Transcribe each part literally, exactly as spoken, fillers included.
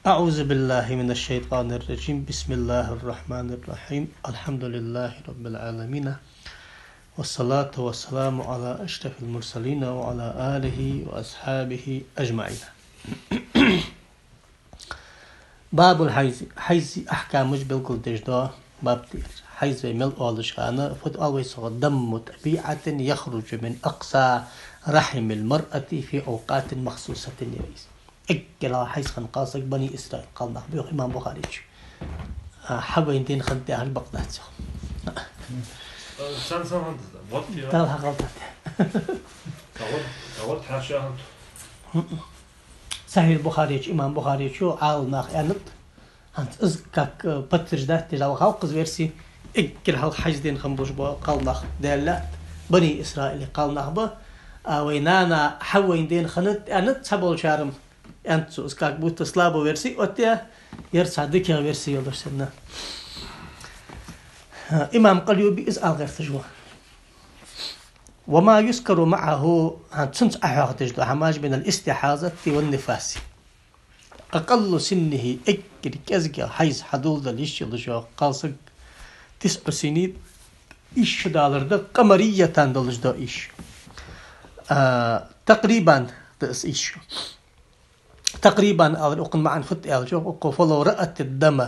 أعوذ بالله من الشيطان الرجيم. بسم الله الرحمن الرحيم. الحمد لله رب العالمين. والصلاة والسلام على أشرف المرسلين وعلى آله وأصحابه أجمعين. باب الحيض. Хьайза ахькамаш белгалдеш дола баб да ер. Хьайза вай мел оалаш хана, фуд оал вай цох: دم طبيعة يخرج من أقصى رحم المرأة في أوقات مخصوصة, яр из. Эггара хьайза хинна кхалсаг Бани Исраил кхалнах ба, йоах имам Бухарийс. А, хьавайна ден хиннад яхар бакъ дац, йоах. Сан сан хиннад, вот я. Дала хьакхалтад. А вот, а вот хьаша хиннад. Сахьихь Бухарийс, имам Бухарийс, Ӏаламнаха аьннад. ХӀанз из как, э, подтверждать деш дола хьалха из версия, эггара хьалха хьайза ден хинна болаш бола кхалнах Даьла лаьтта Бани Исраила кхалнах ба. А вай нана хьавайна ден хиннад аьннад цхьаболчар-м, аьннад цо, из как будто слабо версия оттаяь, ер цхьа дикагӀа версия йолаш санна. Имам Къалюби из ала гӀерташ ва. وما يذكر معه, хӀанз цунца Ӏохьоахадеш дола хӀамаш, من الاستحاضة والنفاس. أقل سنه, эггара кӀезига хьайза хьадоладала йиш йолаш йола кхалсаг, تسع سنين, ийс шу далар да, قمرية, долаш дола ийс шу. А, تقريبا да из ийс шу. تقريبا алар укхун маӀан фуд аьлча, укхо: فلو رأت الدم,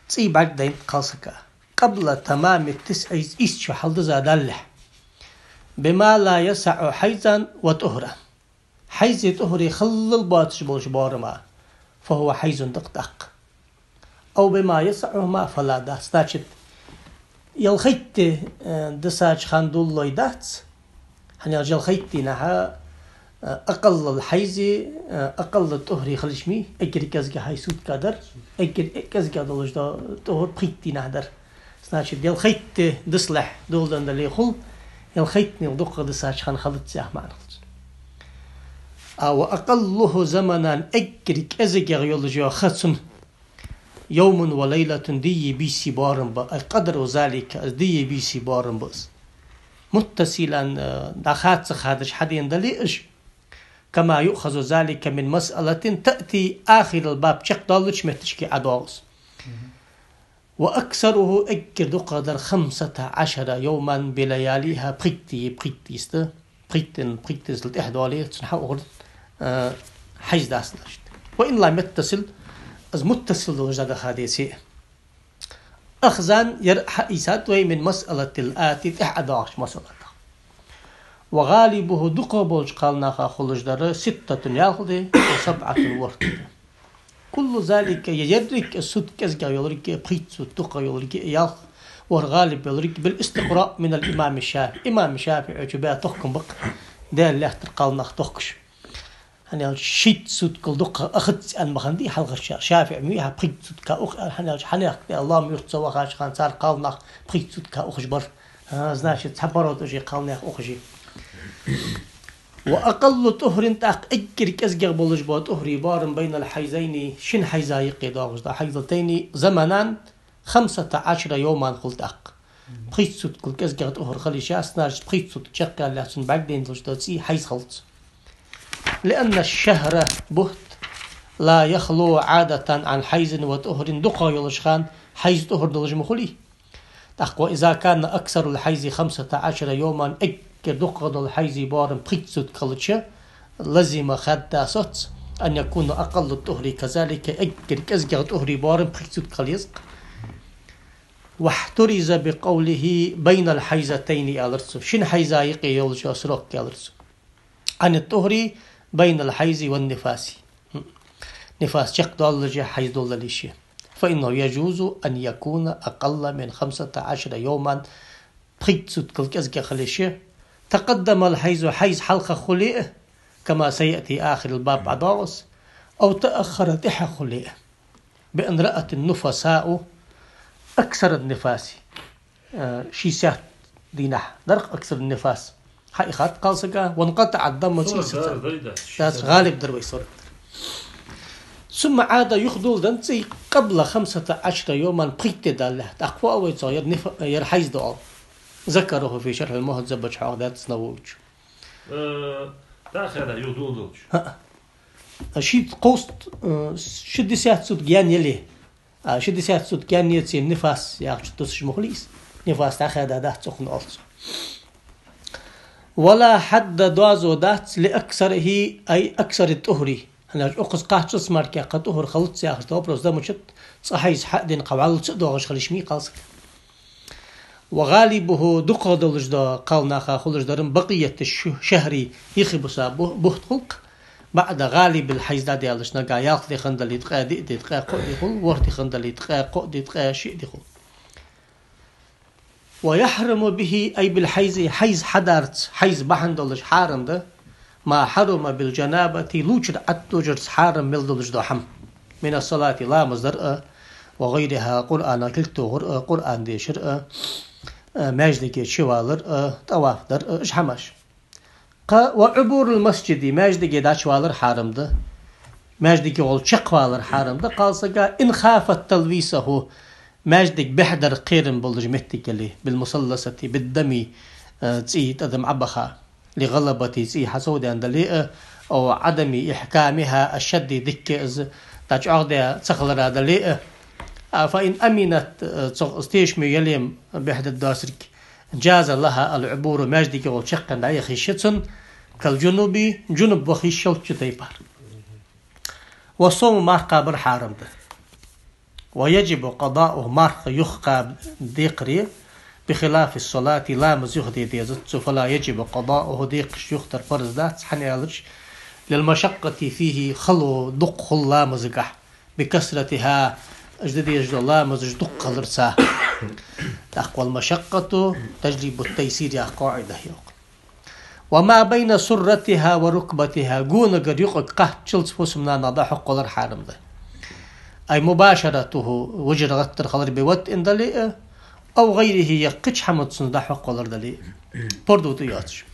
цӀий бӀаргадайнад кхалсага, قبل تمام التسع, ийс шу хьалдиза далалехь, بما لا يسع حيضا وطهرا, хьайзеи тӀухьареи хиллал боацаш болча боарама, فهو حيض, да-кх тӀаккха. أو بما يسعهما فلا, дац. Значит, ялхайтта, э, дисача хана доладалой дац. ХӀана аьлча ялхайттанахьа, э, أقل الحيض, э, أقل الطهر хилча ма, эггара кӀезига хьайза сутка дар, эггара кӀезига долаш дола тӀухьар пхийттанахьа дар. Значит, ялхайтта дисалехь доладенна дале хул, ялхайттанел дукхагӀа дисача хана хилац яха маӀан хул цун. А, وأقله زمنا, эггара кӀезигагӀа йолаш йола ха цун, يوم وليلة, дийи бийсеи боарам ба, أي قدر ذلك, из дийи бийсеи боарам ба из. متصلا, э, дӀахаца хадаш хьадена дале уж, كما يؤخذ ذلك من مسألة تأتي آخر الباب, чакхдоалача метташка ӀодоагӀа из. وأكثره, эггара дукхагӀдар, خمسة عشر يوما بلياليها, пхийтта ди, пхийтта йист, пхийттан, пхийтта йистал тӀехьа доале, цун хьаухар, э, хьайза дац дараш да. وإن لم يتصل, из متصل долаш дӀадаха деце а. أخذا, ер хьаийцад вай, من المسألة الآتية, тӀехьа ӀодоагӀача масъалатах. وغالبه, дукхагӀа болча кхалнаха хулаш дар, ستة, ялх да, وسبعة, ворхӀ да. كل ذلك, е ерригаш, сутка кӀезигагӀа йолга а, пхийтта сутка дукхагӀа йолга а, ялх, ворхӀ гӀалиб йолга а, بالاستقراء من الإمام الشافعي. Имам ШафиӀийчо баь тохкам ба-кх, Даьла лаьттара кхалнах тохкаш. ХӀана аьлча шийтта суткал дукхагӀа ахац аьнна ма хиннадий хьалхарчар. ШафиӀий ма вий хьа пхийтта сутка ух аьнна, хӀана аьлча хьанехк тӀа ламаз юрта ца вахача хана цар кхалнах пхийтта сутка ухаш бар. А, значит, цхьа парод уже кхалнех ухаш я. وأقل طهر, тӀаккха эггара кӀезигагӀа болаш бола тӀухьара боарам, بين الحيضين, шин хьайза юкъе доагӀаш да, حيضتين زمنا خمسة عشر يوما хул тӀаккха. Пхийтта суткал кӀезигагӀа тӀухьар хила йиш яц, значит, пхийтта сутка чакхъяьлча цун бӀаргадайна долаш дола цӀий хьайза хилац. لأن الشهر, бутт, لا يخلو عادة عن حيض وطهر, дукхагӀа йолча хана хьайза, тӀухьар долаш ма хулий. ТӀаккха, وإذا كان أكثر الحيض خمسة عشر يوما, эггара дукхагӀа дола хьайзеи боарам пхийтта сутка хилча, لزم, хаьдда соц, أن يكون أقل الطهر كذلك, эггара кӀезигагӀа тӀухьара боарам пхийтта сутка хила еза-кх. واحترز بقوله بين الحيضتين, аьлар цо. Шин хьайза юкъе йолча срок, аьлар цо. عن الطهر بين الحيض والنفاس. Нифас чакхдоаллаше, хьайза доладаллаше. فإنه يجوز أن يكون أقل من خمسة عشر يوما, пхийтта суткал кӀезига хила йиш я. تقدم الحيض, хьайза хьалха хуле а, كما سيأتي آخر الباب, ӀодоагӀа из, أو تأخر, тӀехьа хуле а. بأن رأت النفساء أكثر النفاس. Э, шестьдесят дийнахьа дар-кх أكثر النفاس. Хьаихад кхалсага, وانقطع الدم, цӀий сецад. Дац, гӀалиб дар вай, сорок дар. ثم عاد, юха доладеннад цӀий, قبل خمسة عشر يوما, пхийтта ди далалехь. ТӀаккха фу оал вай цох, ер ниф-, ер хьайза да оал. ذكره في شرح المهذب чу хьоахадаьд Нававийс. Э, тӀаккха юха доладелча. ХӀаъ. Шийтта кховзткъа, э, шестьдесят суток гаьна яле. А шестьдесят суток гаьна яьлча нифас яхача тусаш ма хулий из. Нифас дӀахаьдадац цу хана оалаш. ولا حد доазув дац لأكثره أي أكثر الطهر. ХӀана аьлча укхаза кхаччалца мара кхы тӀухур хилац яхаш да вопрос да мучат, цкъа хьайз хьа а дина кхы вӀалла ца а доагӀаш хила йиш ма йий кхалсага. وغالبه дукхагӀа долаш да кхалнаха хулаш дар-м بقية الشهر юхебуса бу-, бутт хул-кх, بعد غالب الحيض дӀадаьлча, нагахь ялх ди хинна дале ткъаь диъ ди, ткъаь кхоъ ди хул, ворхӀ ди хинна дале ткъаь кхоъ ди, ткъаь шиъ ди хул. ويحرم به أي بالحيض хьайз хьадарца, хьайз бахьан долаш хьарам да, ما حرم بالجنابة лувчар Ӏоттадарца хьарам мел долаш дола хӀама. من الصلاة ламаз дар а, وغيرها Къуръана кулг тохар а, Къуръан дешар а, э, маьждиге чувалар а, тӀаваф дар а, уж хӀамаш. Кхы وعبور المسجد маьждиге дӀачувалар хьарам да. МаьждигагӀолла чакхвалар хьарам да кхалсага, إن خافت تلويثه маьждиг бӀехдар кхерам болаш моттиг яле, بالمثلثة بالدم э, цӀий тӀадам Ӏобаха, لغلبة цӀий хьасовдаьнна дале а, أو عدم إحكامها الشد дикка из дӀачӀоагӀдаь ца хилара дале а. А فإن أمنت э, цох из тешаме яле-м бӀехдар доацилга, جاز لها العبور маьждигагӀолла чакхъяьнна дӀаяха йиш я цунна, كالجنب жунуб ваха йиш йолча тайпара. والصوم марха кхабар хьарам да. ويجب قضاؤه марха юхакхаба декхаре, بخلاف الصلاة ламаз юхаде дезац цо, فلا يجب قضاؤه декхараш юхатар парз дац, хӀана аьлча, للمشقة فيه хало дукха хул ламазагахь, بكثرتها уж де дезаш дола ламазаш дукха хиларца. ТӀаккха والمشقة تجلب التيسير яха къаӀида йоах. وما بين سرتها وركبتها гонагара юкъага кхаччалца фусам-нанах дӀахьокхавалар хьарам да. أي مباشرته вижар гӀаттар хилар بوطء дале а, أو غيره е кхыча хӀамаца цунца дӀахьокхавалар дале а. Пордув тӀа йоацаш.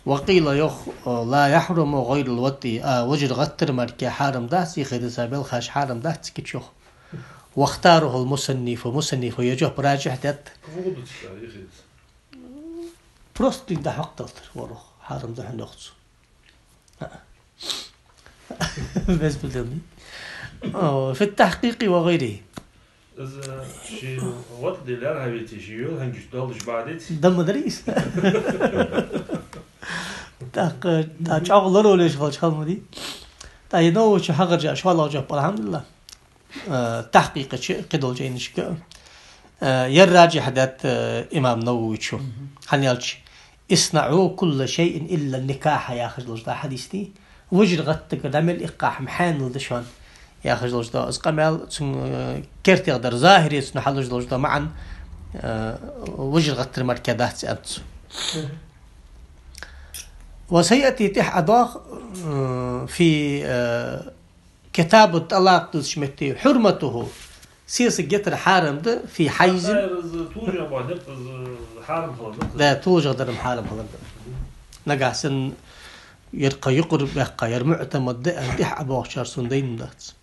وقيل йоах, لا يحرم غير الوطء а вижар гӀаттар мара кхы хьарам дац, юхедиса белхаш хьарам дац цига чу йоах. واختاره المصنف мусаннифо ер жоп ражихь даьд. Просто дӀахьокхадалар, ворхӀ хьарам да хьона йоах цо. Без проблем. О, في التحقيق وغيره. Из ший гӀод де лаьрхӀа веце, ший йола хӀанкаш долаш баьдеце. Дамма дарий из? ТӀаккха, тӀа чӀоагӀа лоролеш хилча хала ма дий. ТӀа е Нававичо хьахаржа шоллагӀа жоп, алхьамдулиллахӀ. Э, тахкъикъа чу кхыдолча айнашка, э, ер ражихь даьд, э, имам Нававичо. Мгм. ХӀана аьлча, اصنعوا كل شيء إلا النكاح яхаш долаш да хьадис дий. Вижар гӀаттар дӀа мел иккха хӀама хьанал да шоана яхаш долаш да. Из къамаьл цун, э, кертера дар, захӀире цун хьалуш долаш да маӀан, э, вижар гӀаттар мара кхы дац аьнна цо. Мгм. وسيأتي тӀехьа а доагӀа, э, في, э, كتاب الطلاق дувцача метте, حرمته сесаг йитар хьарам да, في حيض. Хьатта ер из тулжагӀа бахьан, из хьарам хилар да? Да, тулжагӀа дар-м хьарам хилар да. Нагахь санна ер кхы юкъара баьккха, ер муӀтамад да аьнна тӀехьа а боагӀачар цун дайна дац.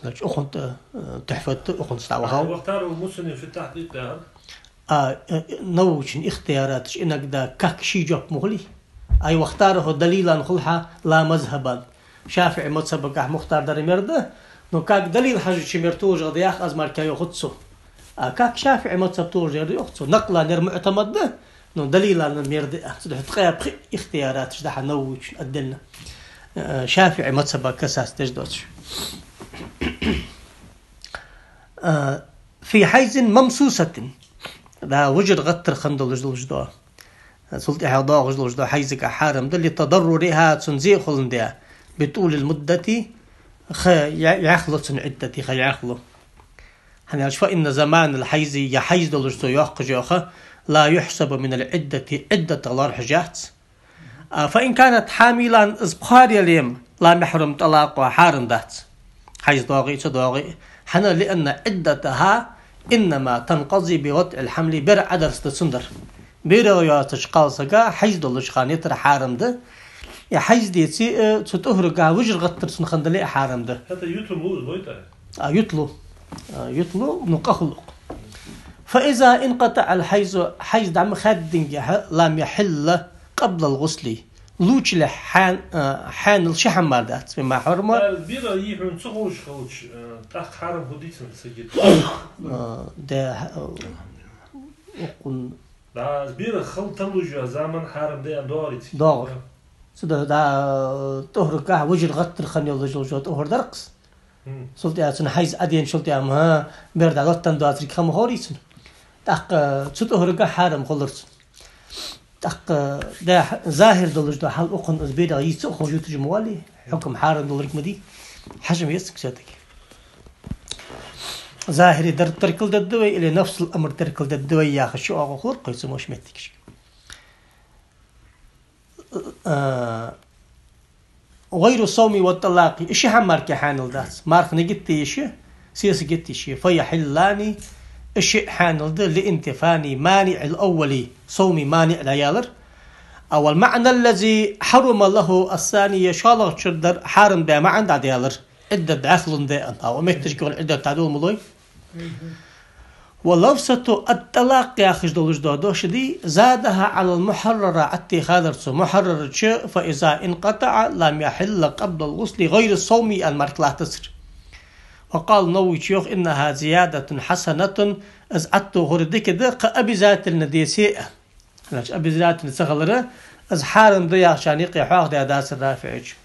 Значит, укхунта, э, Тухьфат, укхунца дӀавахав. واختاره المصنف في التحقيق яхар? А, э, Нававичун ихтияраташ иногда как ший жоп ма хулий. أي واختاره دليلا хул хьа لا مذهبا. ШафиӀий мазхӀабагахь мухтар дар-м ер да, но как далил хьажача-м ер тулжагӀа да яха, из мара кхы йоахац цо. А как ШафиӀий мазхӀаб тулжагӀа да йоах цо. Накълан ер муӀтамад да, но далилан-м ер да. Цудухьа ткъаь пхиъ ихтияраташ да хьа Нававичун отдельно. Э, ШафиӀий мазхӀаба касаться деш доацаш. Э, في حيض ممسوسة. Да, вижар гӀаттар хинна долаш долаш да. Цул тӀехьагӀа доагӀаш долаш да хьайзагахь хьарам да, لتضررها цун зе хуландаь, بطول المدة ха я-, яхлу цун Ӏиддат, ха яхлу. ХӀана аьлча, فإن زمان الحيض е хьайз долаш цо йоаккхаш йола ха, لا يحسب من العدة Ӏиддатах лоархӀаш яц. А, فإن كانت حاملا из кхоарале-м, لم يحرم طلاقها хьарам дац. Хьайз доагӀе а, ца доагӀе а. ХӀана? لأن عدتها إنما تنقضي بوضع الحمل бер Ӏодарца да цун дар. Берах йоацача кхалсага хьайз долаш хана йитар хьарам да. Е хьайз деце а, цу тӀухьаргахь вижар гӀаттар цун хинна дале а хьарам да. ХӀаьта юталу из лойта? А, юталу. А, юталу, ну, къа хул укх. فإذا انقطع الحيض хьайз дӀа ма хаьддинге хьа, لم يحل قبل الغسل Лучулехь хьан-, а, хьанал ши хӀама мара дац, вай ма хьарма. Дар бира йихьун ца ховш хилча, а, тӀаккха хьарам хӀу дийцан ца гит. А, да, а, укхун. Да, бира хал таллуж я заман хьарам да ян доагӀар ици. ДоагӀар. Цу да, да, тӀухьаргахь вужир гӀаттар хан йоллуж йолчо тӀухьар даркхас. Мгм. Цул тӀехьа цун хьайз Ӏаден, цул тӀехьа, ма, бер да латтан доацарг хама хьорий цун. ТӀаккха цу тӀухьаргахь хьарам хулар цун. ТӀаккха, да, захир долаш да хьал укхун из бирагӀ йийца а ховш ютаж ма валий, хьукам хьарам доларг ма дий. Хьажам ецк всё-таки. Захири дар теркал дадда вай, или нафсул амр теркал дадда вай, яхаш чу агӀо хлор кхойца мош меттигаш. А, غير الصوم والطلاق, и ши хӀама марке хьанал дац. Марха нигитта йиш я, сеса гитта йиш я. فيحلان, и шиъ хьанал да, لانتفاء مانع الأول, совми маниъ дӀаялар. А, والمعنى الذي حرم له الثاني, шоллагӀчура дар хьарам да маӀан дӀаялар. Ӏиддат дӀаьхлун да аьнна. А, укх метташка ван Ӏиддат дӀадола ма лой. ولفظة الطلاق яхаш долаш да дош дий, زادها على المحررة, Ӏатти хадар цу мухьаррарача, فإذا انقطع لم يحل قبل الغسل غير الصوم аьнна марка латтацар. وقال النووي, йоах, إنها زيادة حسنة, из Ӏатто хӀура дика да, кхы обязательно деце а. Значит, обязательно ца хилара, из хьарам да яхача никъе хьоахадаь дацар РафиӀича.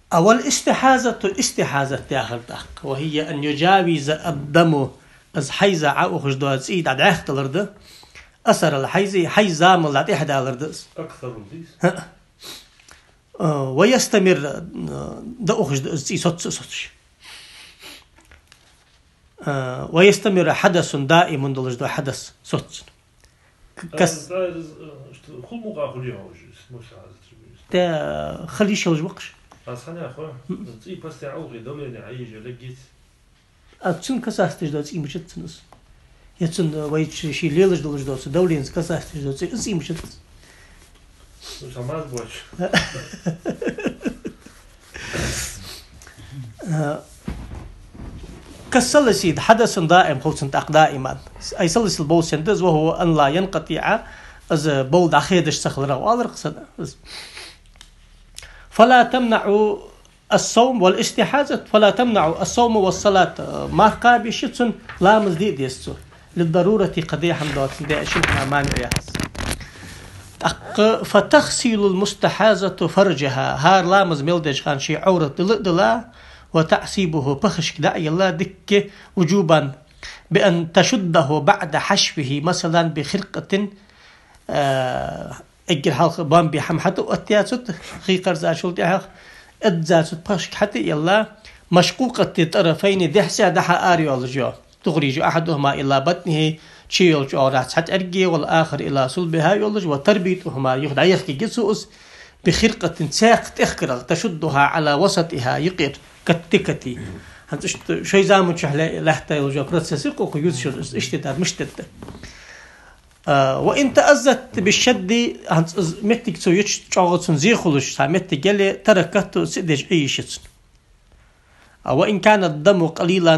А, والاستحاضة, истихьазат яхар тӀаккха. وهي أن يجاوز الدم, из хьайз Ӏоухаш дола цӀий дӀадӀаьхдалар да. أثر الحيض, хьайз замал дӀатӀехьадалар да из. أكثر الحيض. ХӀаъ. А, ويستمر, а, дӀаухаш да из цӀий соцца а соцаш. А, ويستمر حدث دائم, долаш да хьадас соццун. К-, кас- Э, э, э, что, хул мукъа хул я уже, с-, ну, сразу же. Те, хила йиш йолаш ба-кх уж. А схьана хо, цӀий постоянно Ӏоухе, давление хьайжа леггиц. А цун касаться деш дола цӀий мичад цун из? Е цун, э, вай чи-, ший лелаш долаш дола цу давленица касаться деш дола цӀий, цӀий мичад? Ну, сама сбочь. Э, كالسلس, хьадас даим хул цун тӀаккха даиман. Ай салсил бовл сенна да из, وهو أن لا ينقطع, из бовл дӀахедаш ца хиларах оалар-кх цунна из. فلا تمنع الصوم والاستحاضة، فلا تمنع الصوم والصلاة, марха кхаба йиш я цун, ламаз де а деза цо. للضرورة, кхы де хӀама доацаш, де а шин хӀама маниъ яц. ТӀаккха, فتغسل المستحاضة فرجها, хӀара ламаз мел деча хана ший Ӏоврат дила а дила, وتعصيبه, пахашка дӀа а йилла, дикка, وجوبا, بأن تشده بعد حشوه, масала, بخرقة, а, эггара хьалха бамби хӀама хьатӀа а оттаяь цу тӀа, хий кхарзачул тӀехьагӀа, эдза цу тӀа пахашка хьатӀа а йилла, مشقوقة الطرفين, дехьа-сехьа дӀа-хьа ара йоаллаш йола. تخرج أحدهما إلى بطنه, чу йолча оагӀорахьа цхьа тӀерге, والآخر إلى صلبها йолаш, وتربطهما, юха дӀаехкаргья цо из, بخرقة, цхьа тӀехкарах, تشدها على وسطها, юкъера, كالتكة. ХӀанз иштта шоай заман чухь ле-, лаьтта йолаш йола процесс я-кх укхо ювцаш йола, иштта да, мишта да. А, وإن تأذت بالشد, хӀанз из меттиг цо йича чӀоагӀа цунна зе хулаш, цхьа меттиг яле, تركته, ца деш Ӏе йиш я цун. А, وإن كان الدم قليلا,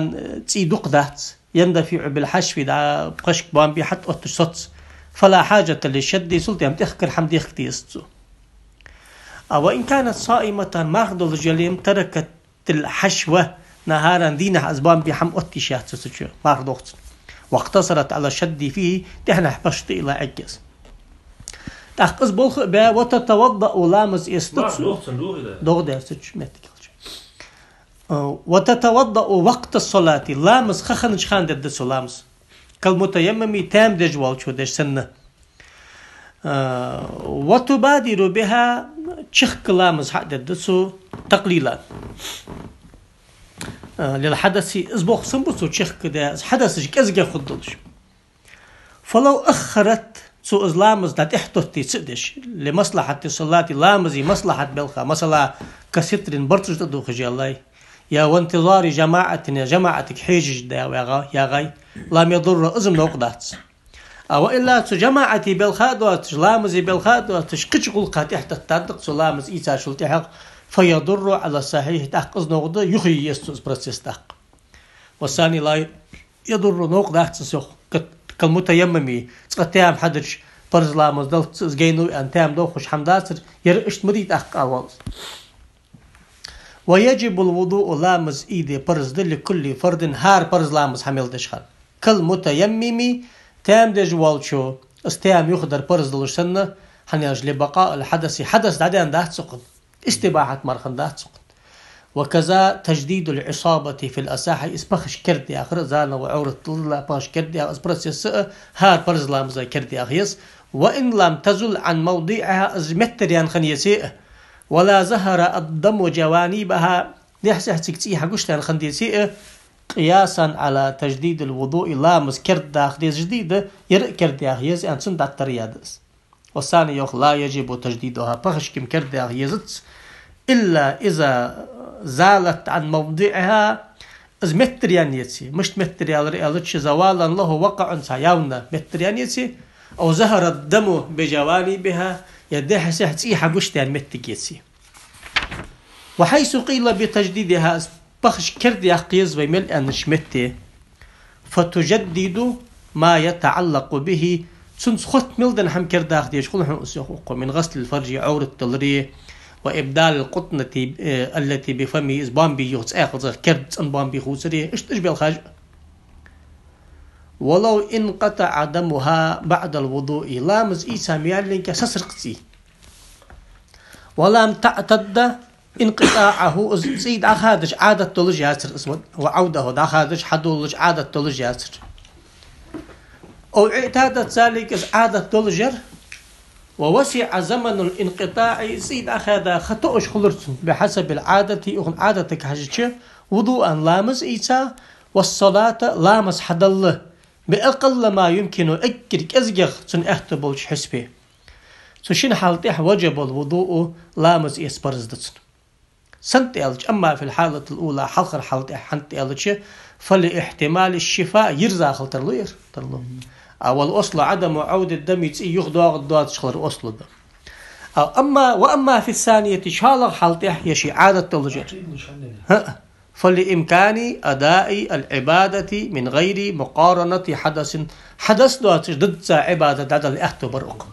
цӀий дукха дац, يندفع بالحشو, дӀа пхашка бамби хьатӀа отташ соц, فلا حاجة للشد, цул тӀехьа тӀехкар хӀама дехка дезац цо. А, وإن كانت صائمة, марха долаш яле-м, تركت الحشو, نهارا, дийнахьа из бамби хӀама отташ яц цо цу чу, марха дохцун. واقتصرت على الشد فيه, тӀехьнахьа пхашка тӀа а йилла Ӏергья из. ТӀаккха из болх а баь, وتتوضأ, ламаз эца цо. Марха дохцун духи да? ДогӀа деза цу чу меттиг хилча. А, وتتوضأ وقت الصلاة, ламаз ха хиннача хана дергда цо ламаз. كالمتيمم, таяммам деш волчо деш санна. А, وتبادر بها, чехка ламаз хьа а дергда цо, تقليلا. А, للحدث, из болх санна ба цо чехка де, из хьадас уж кӀезигагӀа хургдолаш. فلو أخرت, цо из ламаз дӀатӀехьатоттий ца а деш, لمصلحة الصلاة, ламаза маслахьата белха, масала, كستر, барзкъаш тӀадувхаш яллай, е وانتظار جماعة, е жамаӀатага хьежаш да вагӀа-, ягӀай, لم يضر, из-м новкъа дац. А, وإلا, цу жамаӀата белха а доацаш, ламаза белха а доацаш, кхыча гӀулакха тӀехьататтад-кх цо ламаз ийцачул тӀехьагӀа, فيضر على الصحيح, тӀаккха из новкъа да, юха е еза цо из процесс тӀаккха. والثاني لا يضر, новкъа дац из, йоах, ка-, كالمتيمم, цкъа таяммам хьадича, парз ламаз даллалца из гайнав аьнна таьма дохаш хӀама дацар, ер иштта ма дий тӀаккха, аьлар из. ويجب الوضوء, ламаз ийде парз да, لكل فرض, хӀара парз ламаз хьа мел деш хана. كالمتيمم, таьма деш волчо, из таьма юхадар парз долаш санна, хӀана аьлча لبقاء الحدث, хьадас дӀадаьнна дац цу хана. ИстибахӀат мара хиннадац цу хана. وكذا تجديد الإصابة في الأصح, из пахаш кердадаьхар, заново Ӏоврат дилла пахаш кердадаьхар, из процесс а хӀара парз ламаза кердадаьха еза, وإن لم تزل عن موضعها, из меттара яьнна хинна еце а, ولا ظهر الدم جوانبها, дехьа-сехьа цига цӀий хьагучадаьнна хинна деце а, قياسا على تجديد الوضوء, ламаз кердадаха дезаш дий да, ер а кердадаха еза аьнна, цунна дӀатарра яь да из. والثاني, йоах, لا يجب تجديدها, пахашка-м кердадаха езац, إلا إذا زالت عن موضعها, из меттара яьнна еце. Мишта меттара яьлар аьлча, زوالا له وقع, цхьа явно меттара яьнна еце, أو ظهر الدم بجوانبها, е дехьа-сехьа цӀий хьагучадаьнна моттиг еце. وحيث قيل بتجديدها, из пахашка кердаяккха еза вай мел аьннача метте, فتجدد ما يتعلق به, цунца хотта мел дола хӀама кердадаха дезаш хул хьона из, йоах укхо, من غسل الفرج, Ӏоврат дилари, وإبدال القطنة, э, التي بفمه, из бомби юха цӀаькхаза керда цӀена бомби хувцари, иштта уж белхаш а. ولو انقطع دمها بعد الوضوء, ламаз ийца мел яллалца сесаг цӀий. ولم تعتد انقطاعه, из цӀий дӀахадаш Ӏадат долаш яцар из, وعوده, дӀахадаш хьадоалаш Ӏадат долаш яцар. أو اعتادت ذلك, из Ӏадат долаш яр, ووسع زمن الانقطاع, цӀий дӀахаьда ха тоъаш хулар цунна, بحسب العادة, укхун Ӏадатага хьежача, وضوءا, ламаз ийца, والصلاة, ламаз хьадалла, بأقل ما يمكن, эггара кӀезигагӀа цунна аьттув болча хьисапе. Цу шин хьала тӀехь وجب الوضوء, ламаз эца парз да цунна. Сенна тӀа аьлча, أما في الحالة الأولى, хьалхара хьала тӀехь хӀанз тӀа аьлча, فلاحتمال الشفاء, йирза хила тарлу ер, тарлу. А, والأصل عدم عود الدم, цӀий юхадоагӀаргдоацаш хилар ослу да. А, أما, وأما في الثانية, шоллагӀа хьала тӀехь, е ший Ӏадат долаш яр, хӀа, فلإمكان أداء العبادة من غير مقارنة حدث, хьадас доацаш дизза Ӏибадат дӀадала аьттув бар укхун.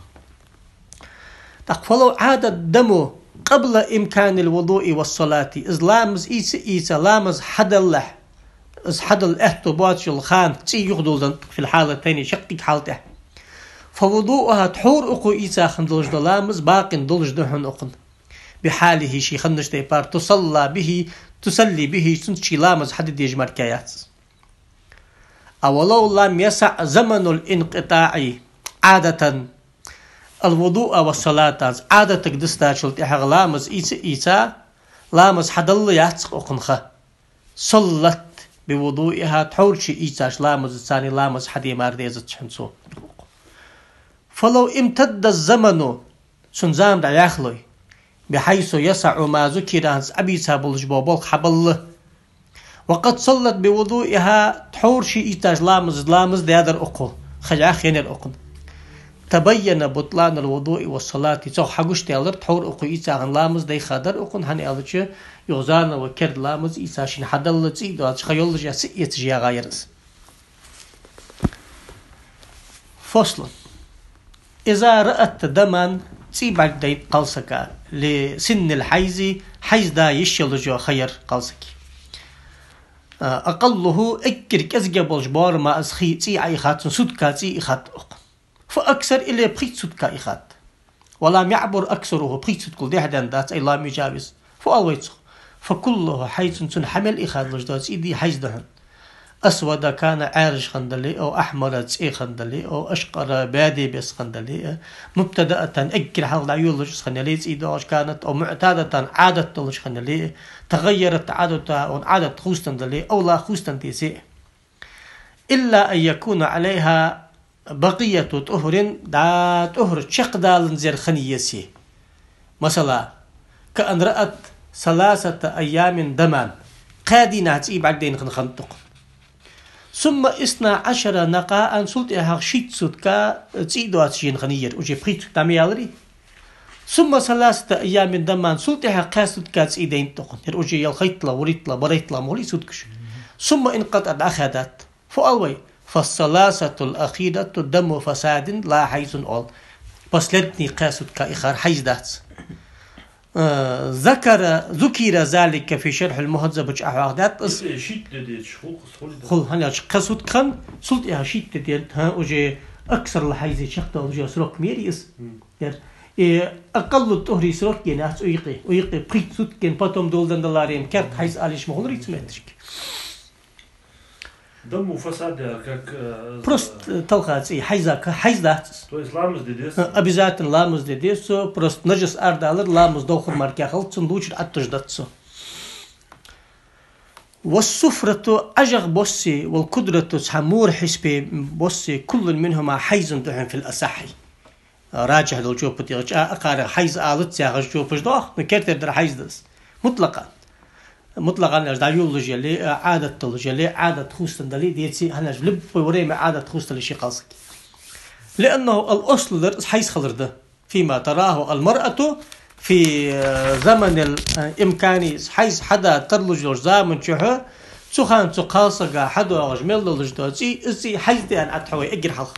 ТӀаккха فلو عاد الدم قبل إمكان الوضوء والصلاة, из ламаз ийца, ийца, ламаз хьадаллалехь, из хьадала аьттув боацаш йола хана цӀий юхадоладенна, في الحالتين, шаккхе хьала тӀехь, فوضوءها, тхьовра укхо ийца хинна долаш дола ламаз, باق, долаш да хьона укхун, بحاله, ший хиннача тайпара, تصلى به, تصلي به, цунца ший ламаз хьаде дезаш мара яц из. أولو لم يسع زمن الانقطاع عادة الوضوء والصلاة, Ӏадатага дисдачул тӀехьагӀа ламаз ийца, ийца, ламаз хьадалла яц укхун ха. صلت بوضوئها, тхьовра ше ийцача ламазаца ламаз хьаде мара дезац хьона цо. فلو امتد الزمن, цун зама дӀаяхалой, بحيث يسع ما ذكر, хӀанз Ӏобийца болаш бола болх хьабалла. وقد صلت بوضوئها, тхьовра ше ийцача ламаз, ламаз даьдар укхо, ха яхъеннаяр укхун. تبين بطلان الوضوء والصلاة, цох хьагучадаьлар, тхьовра укхо ийца хинна ламаз дайха дар укхун, хӀана аьлча, юха заново керда ламаз ийца шийна хьадалла цӀий доацаш, ха йоллаш яц, цӀий эцаш ягӀа яр из. فصل. إذا رأت دما, цӀий бӀаргадайнад кхалсага, لسن الحيض, хьайз да йиш йолаш йола ха яр кхалсага. А, أقله, эггара кӀезига болча боарама из хий, цӀий Ӏоихад цунна, сутка цӀий ихад укхун. فأكثر, или пхийтта сутка ихад. ولم يعبر أكثره, пхийтта суткал дехьаденна дац, أي لم يجاوز. Фу оал вай цох? فكله حيض, цун хьа мел ихадалуш дола цӀий дий, хьайз да хьона. أسود كان, Ӏаьржа хинна дале а, أو أحمر, цӀе хинна дале а, أو أشقر, баьде бесса хинна дале а, مبتدأة, эггара хьалха дӀайолалуш из хинна яле а цӀий доагӀаш, كانت, أو معتادة, Ӏадат долаш хинна яле а, تغيرت عادتها, цун Ӏадат хувцаденна дале а, أو لا, хувцаденна деце а. إلا أن يكون عليها بقية طهر, дӀа тӀухӀар чакхдаланзар хинна еце. Масала, كأن رأت ثلاثة أيام دما, кхаь дийнахьа цӀий бӀаргадайна хинна хиннад укхун. ثم اثنا عشر نقاء, цул тӀехьагӀа шийтта сутка цӀий доацаш енна хиннаяр, уже пхийтта сутка дӀа ма яьларий. ثم ثلاثة أيام دما, цул тӀехьагӀа кхаь сутка цӀий дайнад укхун. Ер уже ялхайттлагӀа, вурийттлагӀа, барайттлагӀа ма хулий суткаш. ثم انقطع, дӀахаьдад. Фу оал вай? فالثلاثة الأخيرة دم فساد لا حيض оал. Последний кхаь сутка ихар хьайз дац. Э, ذكر، ذكر ذلك في شرح المهذب чу а хьоахадаьд из. Э, шийтта ди дезаш хул, хул. Хул, хӀана аьлча кхаь сутка хинна, цул тӀехьа шийтта ди, хӀа, уже أكثر الحيض чакхдоалаш йола срок ма яр из. Мгм. Яр. Э, أقل الطهر срок ена яц укх юкъе, укх юкъе пхийтта сутка ена, потом доладенна даларе-м керда хьайз ала йиш ма хулар цу метташка. دم فساد, как, э, Просто, э, талха цӀий, хьайза, хьайз дац из. То есть ламаз де деза? Э, обязательно ламаз де деза цо, просто нажас арадалар ламаз довхар мара кхы хилац, цунна лувчар Ӏатташ дац цо. والصفرة, Ӏажагӏа бос а, والكدرة, цхьа мора хьисапе бос а, كل منهما حيض да хьона في الأصح. Раджихь дола жоп тӀа чӀоагӀа, акхарга хьайз алац яхаш жопаш доагӀа, но кертера дар хьайз да из. МутлакъӀан. МутлакъӀан аьлча дӀайолалуш яле, Ӏадат долаш яле, Ӏадат хувцаденна дале а, деций, хӀана аьлча любое время Ӏадат хувцадале ший кхалсаг. لأنه الأصل дар из хьайз хилар да. فيما تراه المرأة في زمن الإمكان, хьайз хьада тарлуш йолча заман чухь, цу хана цу кхалсага хьадоагӀаш мел долаш дола цӀий, из цӀий хьайз да аьнна Ӏа тхьовра эггара хьалха.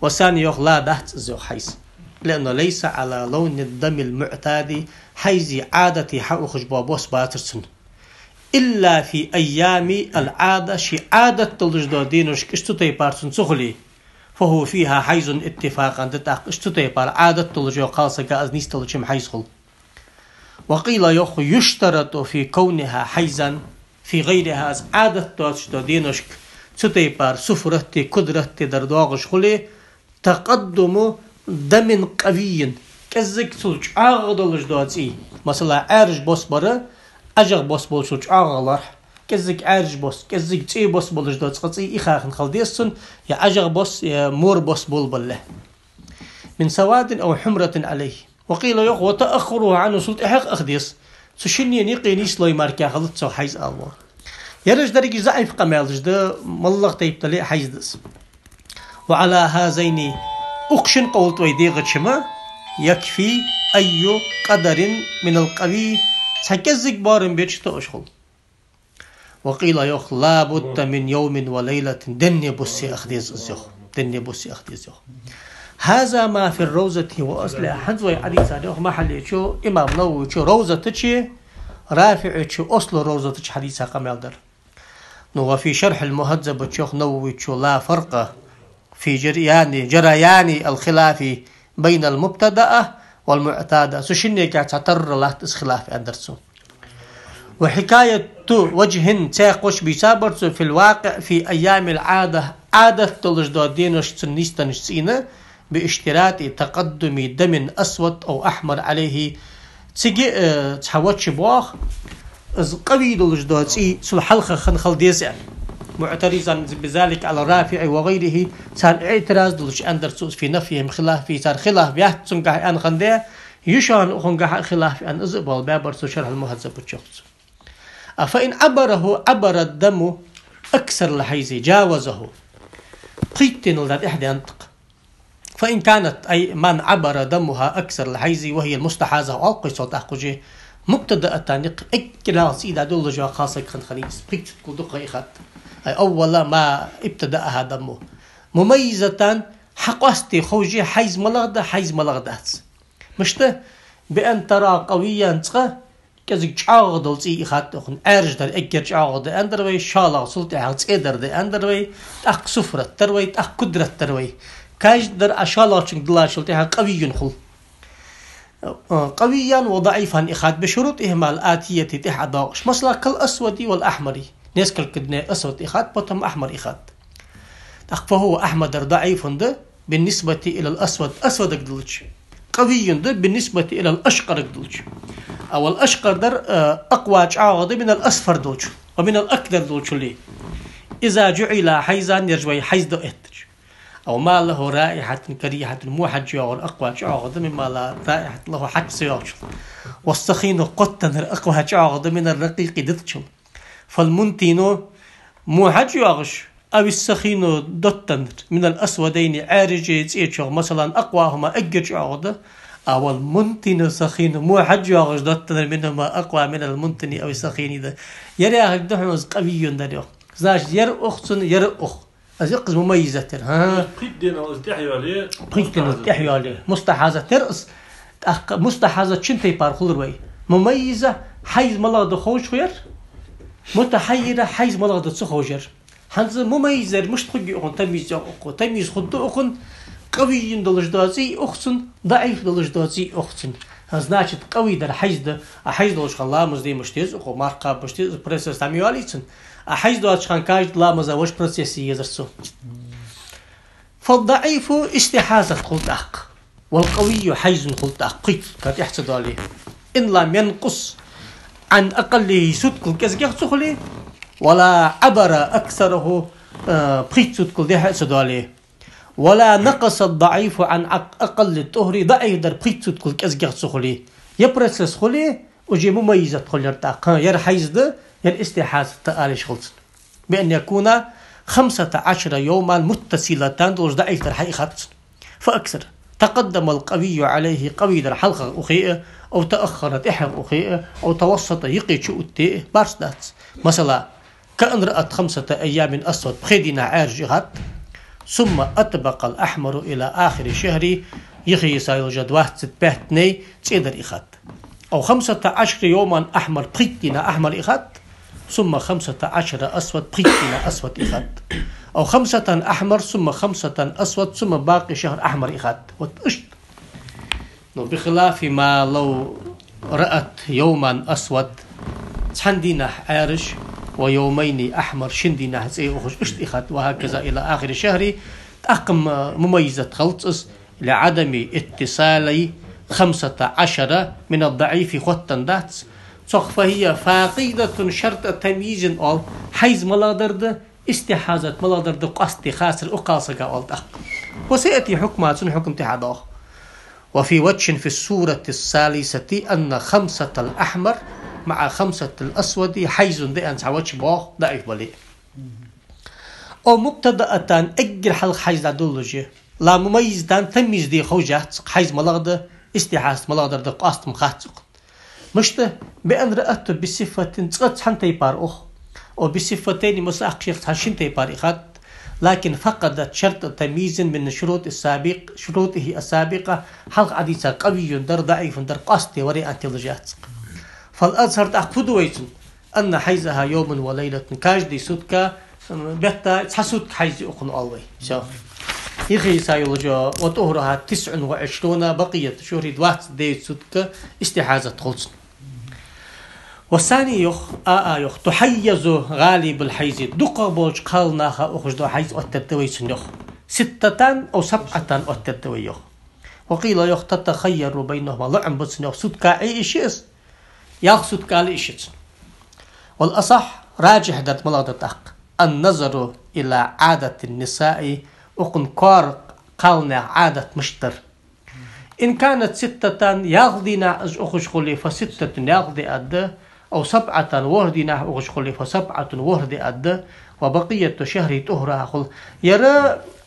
والثاني йоах, لا, дац из йоах хьайз. لأنه ليس على لون الدم المعتاد, хьайзий Ӏадате хьаухаш бола бос бацар цун. إلا في أيام العادة, ший Ӏадат долаш дола деношка уж цу тайпара цун ца хуле, فهو فيها حيض اتفاقا, да тӀаккха уж цу тайпара Ӏадат долаш йола кхалсага из нийсделча-м хьайз хул. وقيل йоах, يشترط في كونها حيضا في غيرها, из Ӏадат доацаш дола деношка цу тайпара суфрат а, кудрат а дар доагӀаш хуле, تقدم دم قوي, кӀеззига цул чӀоагӀа долаш дола цӀий. Масала, Ӏаьржа бос бар, Ӏажагӏа бос болчул чӀоагӀа лоархӀ. КӀеззига Ӏаьржа бос, кӀеззига цӀе бос болаш дола цкъа цӀий ихар хинна хила деза цун, е Ӏажагӏа бос, е мора бос болабалале. من سواد أو حمرة عليه. وقيل йоах, وتأخره عنه, цул тӀехьагӀа аха деза. Цу шинне юкъе нийслой мара кхы хилац цо хьайз ала вола. Ераш деррига заӀиф къамаьлаш да, моллагӀа тайпа дале а хьайз да из. وعلى هذين, укх шин къовла тӀа вай дегӀача-м, يكفي أي قدر من القوي, цхьа кӀеззига боарам беча тоъаш хул. وقيل йоах, لا بد من يوم وليلة, денна-бус а аха деза из йоах. Денна-бус а аха деза йоах. هذا ما في الروضة وأصلها. ХӀанз вай Ӏодийцар йоах Махьаллечо, имам Нававечо Равзата чу, РафиӀечо осло Равзата чу хьадийца къамаьл дар. Ну, وفي شرح المهذب чу йоах Нававечо, لا فرق في جريان، جريان الخلاف بين المبتدأة والمعتادة. Цу шиннегахь цхьа тарра латт из хилаф аьннадар цо. وحكاية وجه, цхьа кхоачаш бийцабар цо, في الواقع في أيام العادة, Ӏадат долаш дола деношка цун нийсденнача цӀийна, باشتراط تقدم دم أسود أو أحمر عليه. Цига, э, цхьа ваджхӀ боагӀа, из къавий долаш дола цӀий цул хьалха хинна хила деза аьнна. معترضا بذلك على الرافعي وغيره, царна иӀтираз долаш аьннадар цо, في نفيهم خلاف فيه, цар хилаф яц цунгахь аьнна хиннад, йишан укхунгахь а хилаф аьнна, из а бала баьбар цо Шархьул-Мухьаззаб чу йоах цо. А فإن عبره، عبر الدم أكثر الحيض جاوزه. Пхийттанал да тӀехьа даьннад-кх. فإن كانت، أي من عبر دمها أكثر الحيض وهي المستحاضة, алкхой цал тӀаккха уже мубтадаатан юкъе эггара хьалха цӀий дӀадолалуш йола кхалсаг хинна хилийта, пхийтта сутка дукха ха ихад. أي أول ما ابتدأها دم. مميزة, хьакъоастаде ховш я хьайз малагӀа да, хьайз малагӀа дац. Мишта? بأن ترى قويا, цкъа кӀезига чӀоагӀагӀа дола цӀий ихад укхун. Ӏаьржа дар эггара чӀоагӀагӀа да аьннадар вай, шоллагӀа цул тӀехьагӀа цӀе дар да аьннадар вай, тӀаккха суфрат дар вай, тӀаккха кудрат дар вай. Каждый дар Ӏа шоллагӀчунга диллачул тӀехьагӀа къавийюн хул. Э, къавиян ва даӀифан ихад, бишурутӀихӀима ал-атияти, тӀехьа ӀодоагӀаш. Масала, кал асвади вал ахьмари. Несколько дней асвад ихад, потом ахьмар ихад. ТӀаккха фахӀува ахьмар дар даӀифун да, биннисбати илал асвад, асвадага диллача. Къавийюн да, биннисбати илал ашкъарага диллача. А вал ашкъар дар, э, акъва, чӀоагӀа да, минал асфар долчул, ва минал акдар долчул. Иза жуӀила хьайзан, ераш вай хьайз да эттача. أو ما له رائحة كريهة, во хьаж йоагӀар акъва чӀоагӀа да, мимма ла раихьата лахӀу, хьаж ца йоагӀачул. والسخين, кхоттанар, акъва чӀоагӀа да, минар ракъикъи, дитачул. فالمنتن, во хьаж йоагӀаш, أو السخين, доттанар, минал асвадайни, Ӏаьржеи цӀечои, масала, акъвахӀума, эггара чӀоагӀа да, а вал мунтину сахину, во хьаж йоагӀаш доттанар, минхӀума акъва минал мунтини ав сахини да. Ер яхилга да хьона из къавийюн дар йоах. Значит, ер ух цун, ер ух. Из иккхаза мумаййизат яр. ХӀа. Пхийтта денал из тӀехьа йоалае, пхийтта денал из тӀехьа йоалае. Мустахьазат яр из. ТӀаккха мустахьазат шин тайпара хулар вай. Мумаййиза, хьайз малагӀа да ховш ху яр. Мутахьаййира, хьайз малагӀа да ца ховш яр. ХӀанз мумаййиз яр мишта хургья укхун, тамйиз йоах укхо. Тамйиз хургда укхун, къавиййун долаш дола цӀий ухцун, даӀиф долаш дола цӀий ухцун. Значит, къавий дар хьайз да, а хьайз долча хана ламаз де мишта деза укхо, марха кхаба мишта деза, процесс дӀа ма йоалий цун. А хьайз доацача хана каждый ламаза вож процесс езар цо. فالضعيف استحاضة хул тӀаккха. والقوي حيض хул тӀаккха. Пхийтта сутка тӀехьа ца доале. إن لم ينقص عن أقله суткал кӀезигагӀа ца хуле. ولا عبر أكثره, э, пхийтта суткал дехьа а ца доале. ولا نقص الضعيف عن أق-, أقل الطهر, даӀиф дар пхийтта суткал кӀезигагӀа ца хуле. Ер процесс хуле, уже мумаййизат хул яр тӀаккха. Яр хьайз да, яр истихьазат да ала йиш хул цун. بأن يكون خمسة عشر يوما متصلة, долаш даӀиф дар хьаихад цун. فأكثر. تقدم القوي عليه, къавий дар хьалхагӀа ухе а, أو تأخر, тӀехьагӀа ухе а, أو توسط, юкъе чу отте а, барс дац. Масала, كأن رأت خمسة أيام أسود, пхе дийнахьа Ӏаьржа ихад, ثم أطبق الأحمر إلى آخر الشهر, йиса йиса йолаш дола двадцать пять дней цӀе дар ихад. أو خمسة عشر يوما أحمر, пхийтта дийнахьа ахьмар ихад, ثم خمسة عشر أسود, пхийтта дийнахьа асвад ихад. أو خمسة أحمر ثم خمسة أسود ثم باقي الشهر أحمر ихад. Вот иштта. Ну, بخلاف ما لو رأت يوما أسود, цхьан дийнахьа Ӏаьржа, ويومين أحمر, шин дийнахьа цӀе ухаш, иштта ихад, وهكذا إلى آخر الشهر, тӀаккха м-, мумаййизат хилац из, لعدم اتصال خمسة عشر من الضعيف, хоттаденна дац. Цох فهي فاقدة شرط تمييز оал, хьайз малагӀа дар да, истихьазат малагӀа дар да къоастаде хацар укх кхалсага оал тӀаккха. وسيأتي حكمها, цун хьукм тӀехьа доагӀа. وفي وجه في الصورة الثالثة أن خمسة الأحمر مع خمسة الأسود حيض да аьнна цхьа ваджхӀ боагӀа, даӀиф бале а. أو مبتدأة, эггара хьалха хьайз дӀадолалуш я. لا مميزة, тамйиз де ховш яц, хьайз малагӀа да, истихьазат малагӀа дар да къоастам хац укхун. Мишта, بأن رأته بصفة, цкъа цхьан тайпара ух. أو بصفتين, масса акхчех цхьан шин тайпара ихад. لكن فقدت شرط تمييز من شروط السابق, شروطه السابقة, хьалха Ӏадийца къавийюн дар, даӀифун дар къоастаде вариант йолаш яц. فالأظهر, тӀаккха фу да вай цун? أن حيضها يوم وليلة, каждый сутка, м, бетта цхьа сутка хьайз я укхун оал вай. Всё. Йиса йолаш, وطهرها تسع وعشرون بقية الشهر, двадцать девять сутка истихьазат хул цун. والثاني йоах, а, а йоах, تحيض غالب الحيض, дукхагӀа болча кхалнаха ухаш дола хьайз оттаде вай цун йоах. ستة أو سبعة оттаде вай йоах. وقيل йоах, تتخير بينهما, лоӀам ба цун йоах, сутка Ӏе йиш я из, ялх сутка ала йиш я цун. والأصح, раджихь дар малагӀа да тӀаккха, النظر إلى عادة النساء, укхун коара кхалнаьха Ӏадат мишта дар. إن كانت ستة, ялх дийнахьа уж ухаш хуле, فستة, ялх де аргда, أو سبعة, ворхӀ дийнахьа ухаш хуле, فسبعة, ворхӀ де аргда, وبقية الشهر طهرها хул. Ер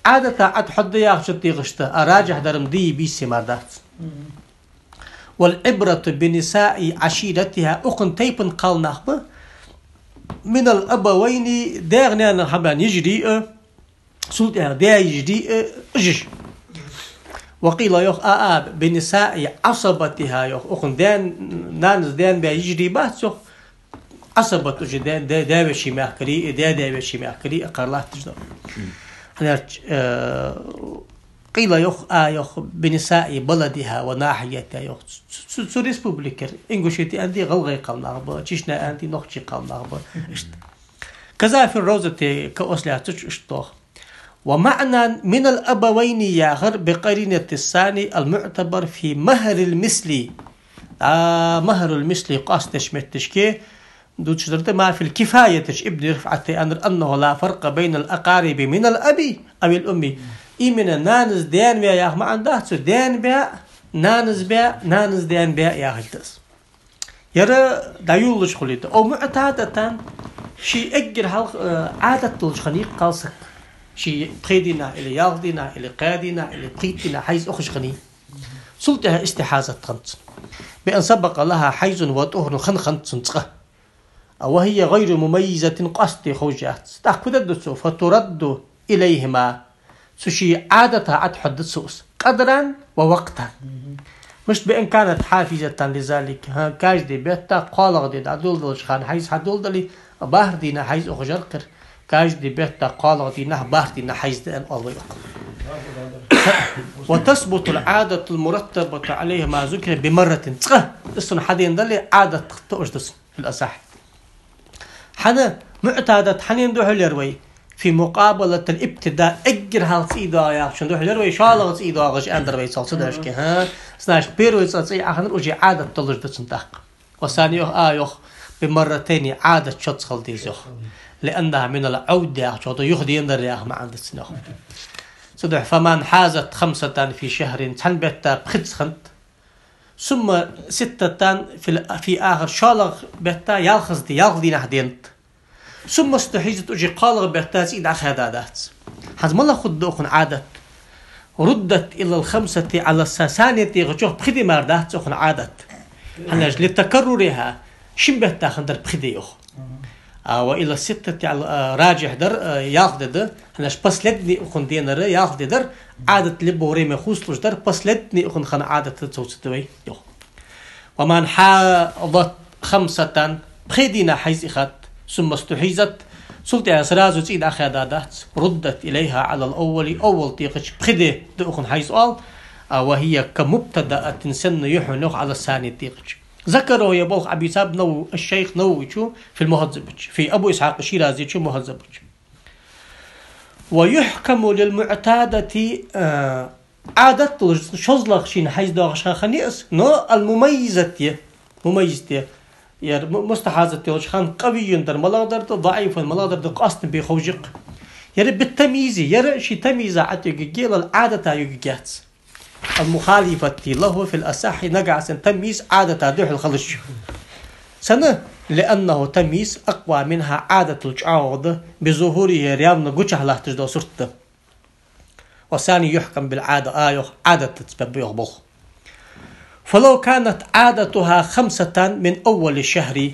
Ӏадата Ӏад хьоадда яхача тӀа дегӀашта, а раджихь дар-м дийя бийса мара дац. والعبرة بنساء عشيرتها, укхун тайпан кхалнах ба, من الأبوين, даьх-наьнах хьабаьнна йижарий а, цул тӀехьа даь-йижарий а, уж. وقيل йоах, а, а, بنساء عصبتها йоах, укхун даь-, нанас даь-баь йижарий бац йоах, Ӏасабат уж даь-, даь-, даь-веший мехкарий а, даь-даь-веший мехкарий а кхар латташ да. ХӀанз, э, قيل йоах, а йоах, بنساء بلدها وناحيتها йоах. Цу, цу, цу республикера, Ингушети аьнна де, ГӀалгӀай кхалнах ба, Чечня аьнна де, нохчий кхалнах ба. Иштта. كذا في الروضة, ка ослаьцача иштта доагӀа. ومعنى من الأبوين яхар بقرينة الثاني المعتبر في مهر المثل. А, مهر المثل къоастадеш метташке, дувцаш дар да, ما في الكفاية чу Ибн РифӀата аьннар, أنه لا فرق بين الأقارب من الأب أو الأم. Именно нанас даь-баь яха маӀан дац цу, даь-баь, нанас баь, нанас даь-баь яхилга да из. Ер дӀайолалуш хулийта. أو معتادة, ший эггара хьалха, э, Ӏадат долаш хиннай кхалсаг. Ший пхе дийнахьа или ялх дийнахьа или кхаь дийнахьа или пхийтта дийнахьа хьайз ухаш хиннай. Цул тӀехьа истихьазат хиннад цун. بأن سبق لها حيض وطهر, хинна хиннад цун цкъа. وهي غير مميزة, къоастаде ховш яц. ТӀаккха фу дергда цо? فترد إليهما. Цу ший Ӏадата Ӏотохьаргда цо из. قدرا ووقتا. Мишта بأن كانت حافزة لذلك. ХӀа, каждый бетта кхоалагӀа ди дӀадоладелча хана хьайз хьадоладале, бархӀ дийнахьа хьайз ухаш яр-кх ер. Каждый бетта кхоалагӀа дийнахьа, бархӀ дийнахьа хьайз да аьнна оал вай укхо. وتثبت العادة المرتبة عليها ما ذكر بمرة. Цкъа из цунна хьадена дале, Ӏадат тоъаш да цунна, في الأصح. ХӀана, муӀтадат хьанна духьал яр вай? في مقابلة الابتداء, эггара хьалха цӀий доагӀа яхачун духьал яр вай, шоллагӀа цӀий доагӀаш аьннадар вай цул цу дешаца. ХӀа, значит, первый цӀа цӀий Ӏохайнар уже Ӏадат долаш да цунна тӀаккха. والثاني, йоах, а, йоах, بمرتين, Ӏадат шозза хила деза, йоах. لأنها من العود яхачох да, юхаденадар яха маӀан да цун, йоах. Цудухьа, فمن حازت خمسة في شهر, цхьан бетта пхиъ хиннад, ثم ستة في ال-, في آخر, шоллагӀа бетта ялхаза ди, ялх дийнахьа денад. ثم استحيزت, уже кхоалагӀа бетта цӀий дӀахаьда дац. ХӀанз малагӀа хургда укхун Ӏадат? ردت إلى الخمسة على الث-, ثانية тӀехачох пхи ди мара дац укхун Ӏадат. ХӀана аьлча, لتكررها, шин бетта хиннадар пхи ди, йоах. А, وإلى الستة على, а, راجح дар, а, ялх ди да, хӀана аьлча последний укхун денар ялх ди дар, Ӏадат любое время хувцалуш дар, последний укхун хинна Ӏадат да цо цу тӀа вай, йоах. ومن حاضت خمسة, пхе дийнахьа хьайз ихад, ثم استحيزت, цул тӀехьа сразу цӀий дӀахаьда дац, ردت إليها على الأول, أول тӀехача пхи ди да укхун хьайз оал, а, وهي كمبتدأة, санна я хьона, йоах, على الثاني тӀехача. ذكره, ер болх Ӏобийцаб Навави, الشيخ Нававичо, في المهذب чу, في أبو إسحاق الشيرازيчо مهذب чу. ويحكم للمعتادة, а, Ӏадат долаш, шозлагӀа шийна хьайз доагӀаш хинна хиннай из, но المميزة, мумаййизат, ер му-, мустахьазат йолча хана قوي дар малагӀдар да, ضعيف малагӀдар да, къоастам бе ховш я-кх. Ер بالتمييز, ер ший тамйиза ӀотӀаюгаргья, лал Ӏадата югаргьяц. المخالفة له في الأصح, нагахьа санна тамйиз Ӏадата духьал хилча. Сенна? لأنه тамйиз أقوى منها, Ӏадатал чӀоагӀагӀа да, بظهوره, ер явно гучахь латташ дола сурт да. والثاني يحكم بالعادة, а, йоах, Ӏадатаца бергба, йоах, болх. فلو كانت عادتها خمسة من أول الشهر,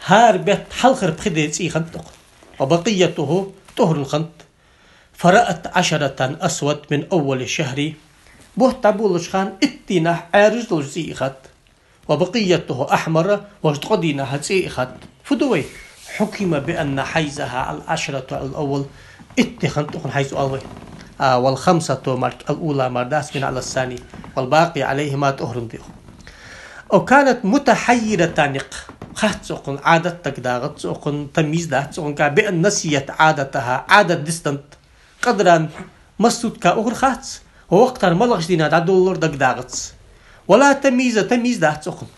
хӀара бетта хьалхара пхи ди цӀий хиннад укхун, وبقيته طهر хиннад, فرأت عشرة أسود من أول الشهر, бутт дӀаболалуча хана итт дийнахьа Ӏаьржа долаш цӀий ихад, وبقيته أحمر, вож ткъо дийнахьа цӀе ихад. Фу ду вай? حكم بأن حيضها العشرة الأول, итт ди хиннад укхун хьайз оал вай. А, والخمسة мара, الأولى мара дац, من على الثاني, والباقي عليهما طهر да, йоах. أو كانت متحيرة, никъ хац укхун, Ӏадат дагадоагӀац укхун, тамйиз дац укхун, بأن نسيت عادتها, Ӏадат дистант, قدرا, масса сутка ухар хац, ووقتا, малагӀча дийнахьа дӀадолалур дагадоагӀац. ولا تمييز, тамйиз дац укхун.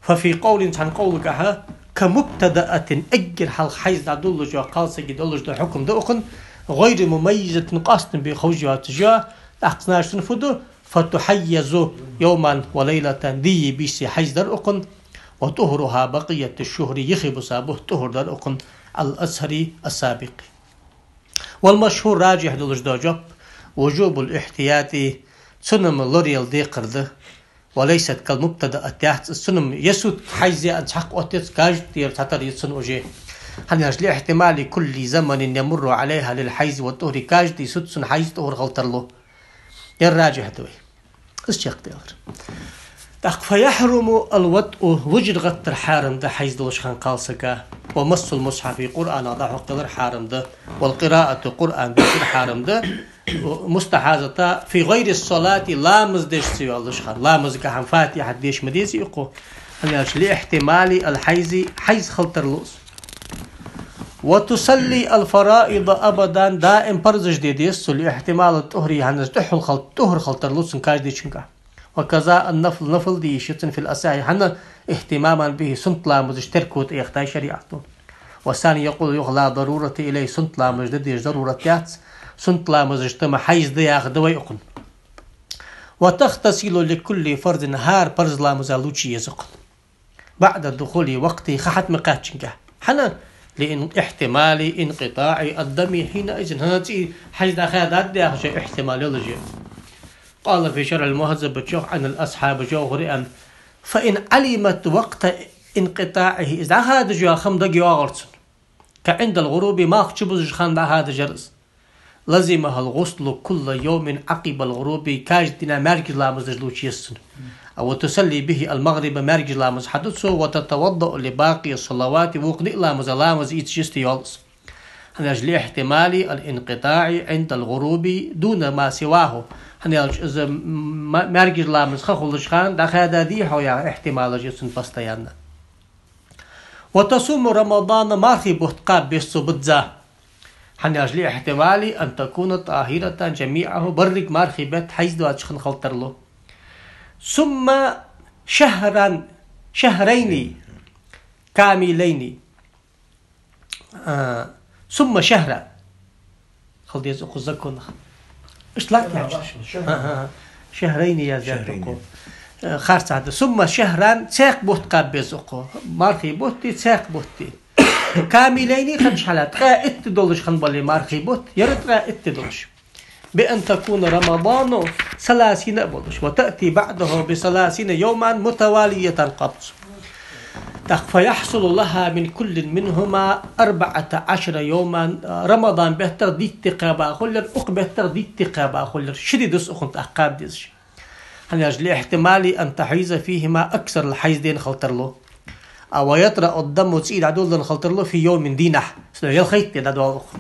ففي قول, цхьан къовлагахьа, كمبتدأة, эггара хьалха хьайз дӀадолалуш йола кхалсага долаш дола хьукам да укхун, غير مميزة, къоастам бе ховш йоацаш йола, тӀаккха, значит, цун фу ду, فتحيض يوما وليلة, дийи бийсеи хьайз дар укхун, وطهرها بقية الشهر, йихи буса бутт тӀухур дар укхун, على الأظهر, السابق. والمشهور, راجح долаш дола жоп, وجوب الاحتياط, цунна-м лораяла декхар да, وليست كالمبتدأة, яц из, цунна-м ер сутка хьайз я аьнна цхьаккха оттац, каждый тӀера цхьатарра я цунна уже. ХӀана аьлча, لاحتمال كل زمن يمر عليها للحيض والطهر, каждый сутка цунна хьайз, тӀухур хила тарлу. Ер раджихь да вай. Из чакхдаьлар. ТӀаккха فيحرم الوطء, вужар гӀаттар хьарам да хьайз долча хана кхалсага, ومس المصحف, Къуръанах дӀахьокхаялар хьарам да, والقراءة, Къуръан дешар хьарам да, мустахьазата, في غير الصلاة, ламаз деш ца йоаллаш хана, ламазагахьа-м Фатихьат деша ма дезий укхо, хӀана аьлча لاحتمال الحيض, хьайз хила тарлу из. وتصلي الفرائض أبدا, даим парзаш де деза цо, لاحتمال الطهر, хӀана аьлча тӀухур хила, тӀухур хила тарлу цун каждачунга. وكذا النفل, нафл де йиш я цун, في الأصح, хӀана, اهتماما به, суннат ламазаш терко тӀаэхтай шариӀато. والثاني يقول, йоах, لا ضرورة إليه, суннат ламазаш де деза зарурат яц, суннат ламазаш тӀа-м хьайз да яха да вай укхун. وتغتسل لكل فرض, хӀара парз ламаза луча еза укхун. بعد دخول وقته, ха хьатӀа ма кхаьчча. ХӀана? لإن احتمال انقطاع الدم حينئذ, хӀана, цӀий хьайз дӀахаьдад яхаш ихьтимал йолаш я. قال في شرح المهذب, чох, عن الأصحاب, жовхӀари аьнна: فإن علمت وقت انقطاعه, из дӀахадаш йола хӀама дагайоагӀар цунна, كعند الغروب, малх чубузаш хана дӀахадаш яр из, لزمها الغسل كل يوم عقب الغروب, каждый дийнахьа маьркӀажа ламаз деш лувча еза цунна. وتصلي به المغرب, маьркӀажа ламаз хьаду цо, وتتوضأ لباقي الصلوات, вокхо ниъ ламаз, ламаз ийцача йисте йоал из. ХӀана аьлча, لاحتمال الانقطاع عند الغروب دون ما سواه. ХӀана аьлча, из м-, м-, маьркӀажа ламаз ха хулача хана дӀахаьда дий хьо яха ихьтималаш я цун постоянно. وتصوم رمضان, мархий бутт кхаба беза цо бизза. ХӀана аьлча, لاحتمال أن تكون طاهرة جميعه, берригаш мархий бетта хьайз доацаш хинна хила тарлу. ثم شهرا, شهرين كاملين. А, ثم شهرا. Хила деза укхаза законах. Иштта латташ. Ага, ага. شهرين яздаьд укхо. Э, харцахьа да. ثم شهرا, цхьаькха бутт кхаба беза укхо. Мархий бутти, цхьаькха бутти. كاملين, хӀанз хьалха ткъаь итт долаш хинна бале мархий бутт, яра ткъаь итт долаш. بأن تكون رمضان ثلاثين а болаш, وتأتي بعده بثلاثين يوما متوالية, кхоаб цо. ТӀаккха فيحصل لها من كل منهما أربعة عشر يوما, Рамадан бетта дитта кхаба хулар, укх бетта дитта кхаба хулар, ши ди да цо укхунна тӀаккха кхаба дезаш. ХӀана аьлча, لاحتمال أن تحيض فيهما أكثر, хьайз даьнна хила тарлу. А, ويطرأ الدم, цӀий дӀадоладаьнна хила тарлу, في يوم, дийнахьа. Цун ялхайтта ди дӀадоал укхо.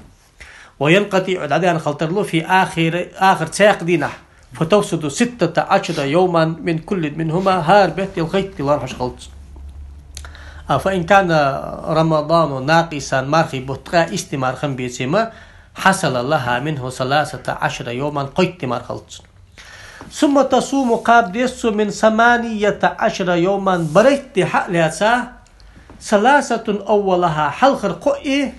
وينقطع, дӀадаьнна хила тарлу, في آخر, آخر, цхьаькха дийнахьа. فتفسد ستة عشر يوما من كل منهما, хӀара бетта ялхайтта ди лоархӀаш хилац. А, فإن كان رمضان ناقصا, мархий бутт ткъаь ийс ди мара хинна беце ма, حصل لها منه ثلاثة عشر يوما, кхойтта ди мара хилац цунна. ثم تصوم, кхаба деза цо, من ثمانية عشر يوما, барайтта ди хьа а лаьца, ثلاثة أولها, хьалхара кхоъ,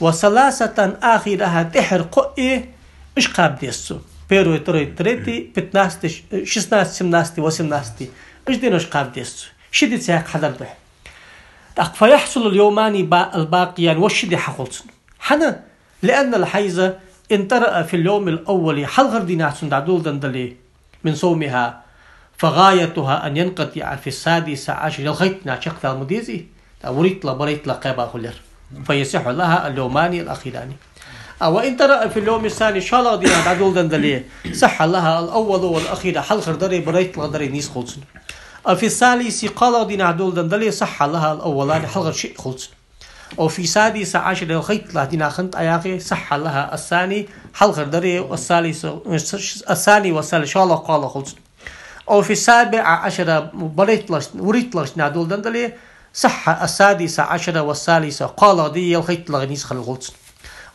وثلاثة آخرها, тӀеххьара кхоъ, уж кхаба деза цо. Первый, второй, третий, пятнадцатый, шестнадцатый, семнадцатый, восемнадцатый. Уж денош кхаба деза цо. Ши ди цхьаькха хьадар духьа. ТӀаккха فيحصل اليومان با-, الباقيان, вож ши ди хьахул цунна. ХӀана? لأن الحيض إن طرأ في اليوم الأول, хьалхара дийнахьа цунна дӀадоладаьнна дале, من صومها, فغايتها أن ينقطع في السادس عشر, ялхайтта дийнахьа чакхдала ма дезий, тӀаккха вурийтталагӀа, барайтта ди кхаба хулар. فيصح لها اليومان الأخيران. А, وإن طرأ في اليوم الثاني, шоллагӀа дийнахьа дӀадоладаьнна дале, صح لها الأول والأخير, хьалхара дари барайтталагӀа дари нийса хул цунна. وفي الثالث, кхоалагӀа дийнахьа доладаьнна дале, صح لها الأولان, хьалхара шиъ хул цунна. وفي السادس عشر, ялхайтталагӀча дийнахьа хинна тӀаяхе, صح لها الثاني, хьалхара дари, والثالث, الثاني والثالث, шоллагӀа, кхоалагӀа хул цунна. وفي السابع عشر, барайтталагӀча, вурийтталагӀча дийнахьа доладаьнна дале, صح السادس عشر والثالث, кхоалагӀа ди, ялхайтталагӀа нийса хул цунна.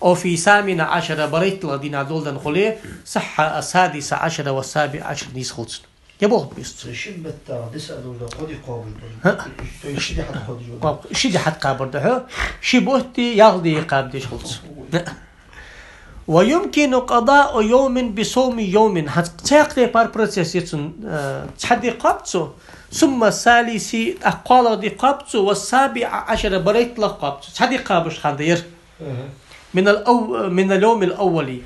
وفي الثامن عشر, барайтталагӀча дийнахьа доладаьнна хуле, صح السادس عشر والسابع عشر, нийса хул цунна. Е боху бис. Шин бетта диса а дужа, кхо ди кхобуш бу. ХӀа? То есть ши ди хьатӀакхобуш бу. Кхо-, ши ди хьатӀакхабар да хьо. Ши бутти, ялх ди кхаба дезаш хул цо. ويمكن قضاء يوم بصوم يوم. ХӀанз цхьаькха тайпара процесс я цун, э, цхьа ди кхоаб цо, ثم الثالث, тӀаккха кхоалагӀа ди кхоаб цо, والسابع عشر, барайтталагӀа кхоаб цо. Цхьа ди кхабаш хиннад ер. Мгм. من الأو-, من اليوم الأول.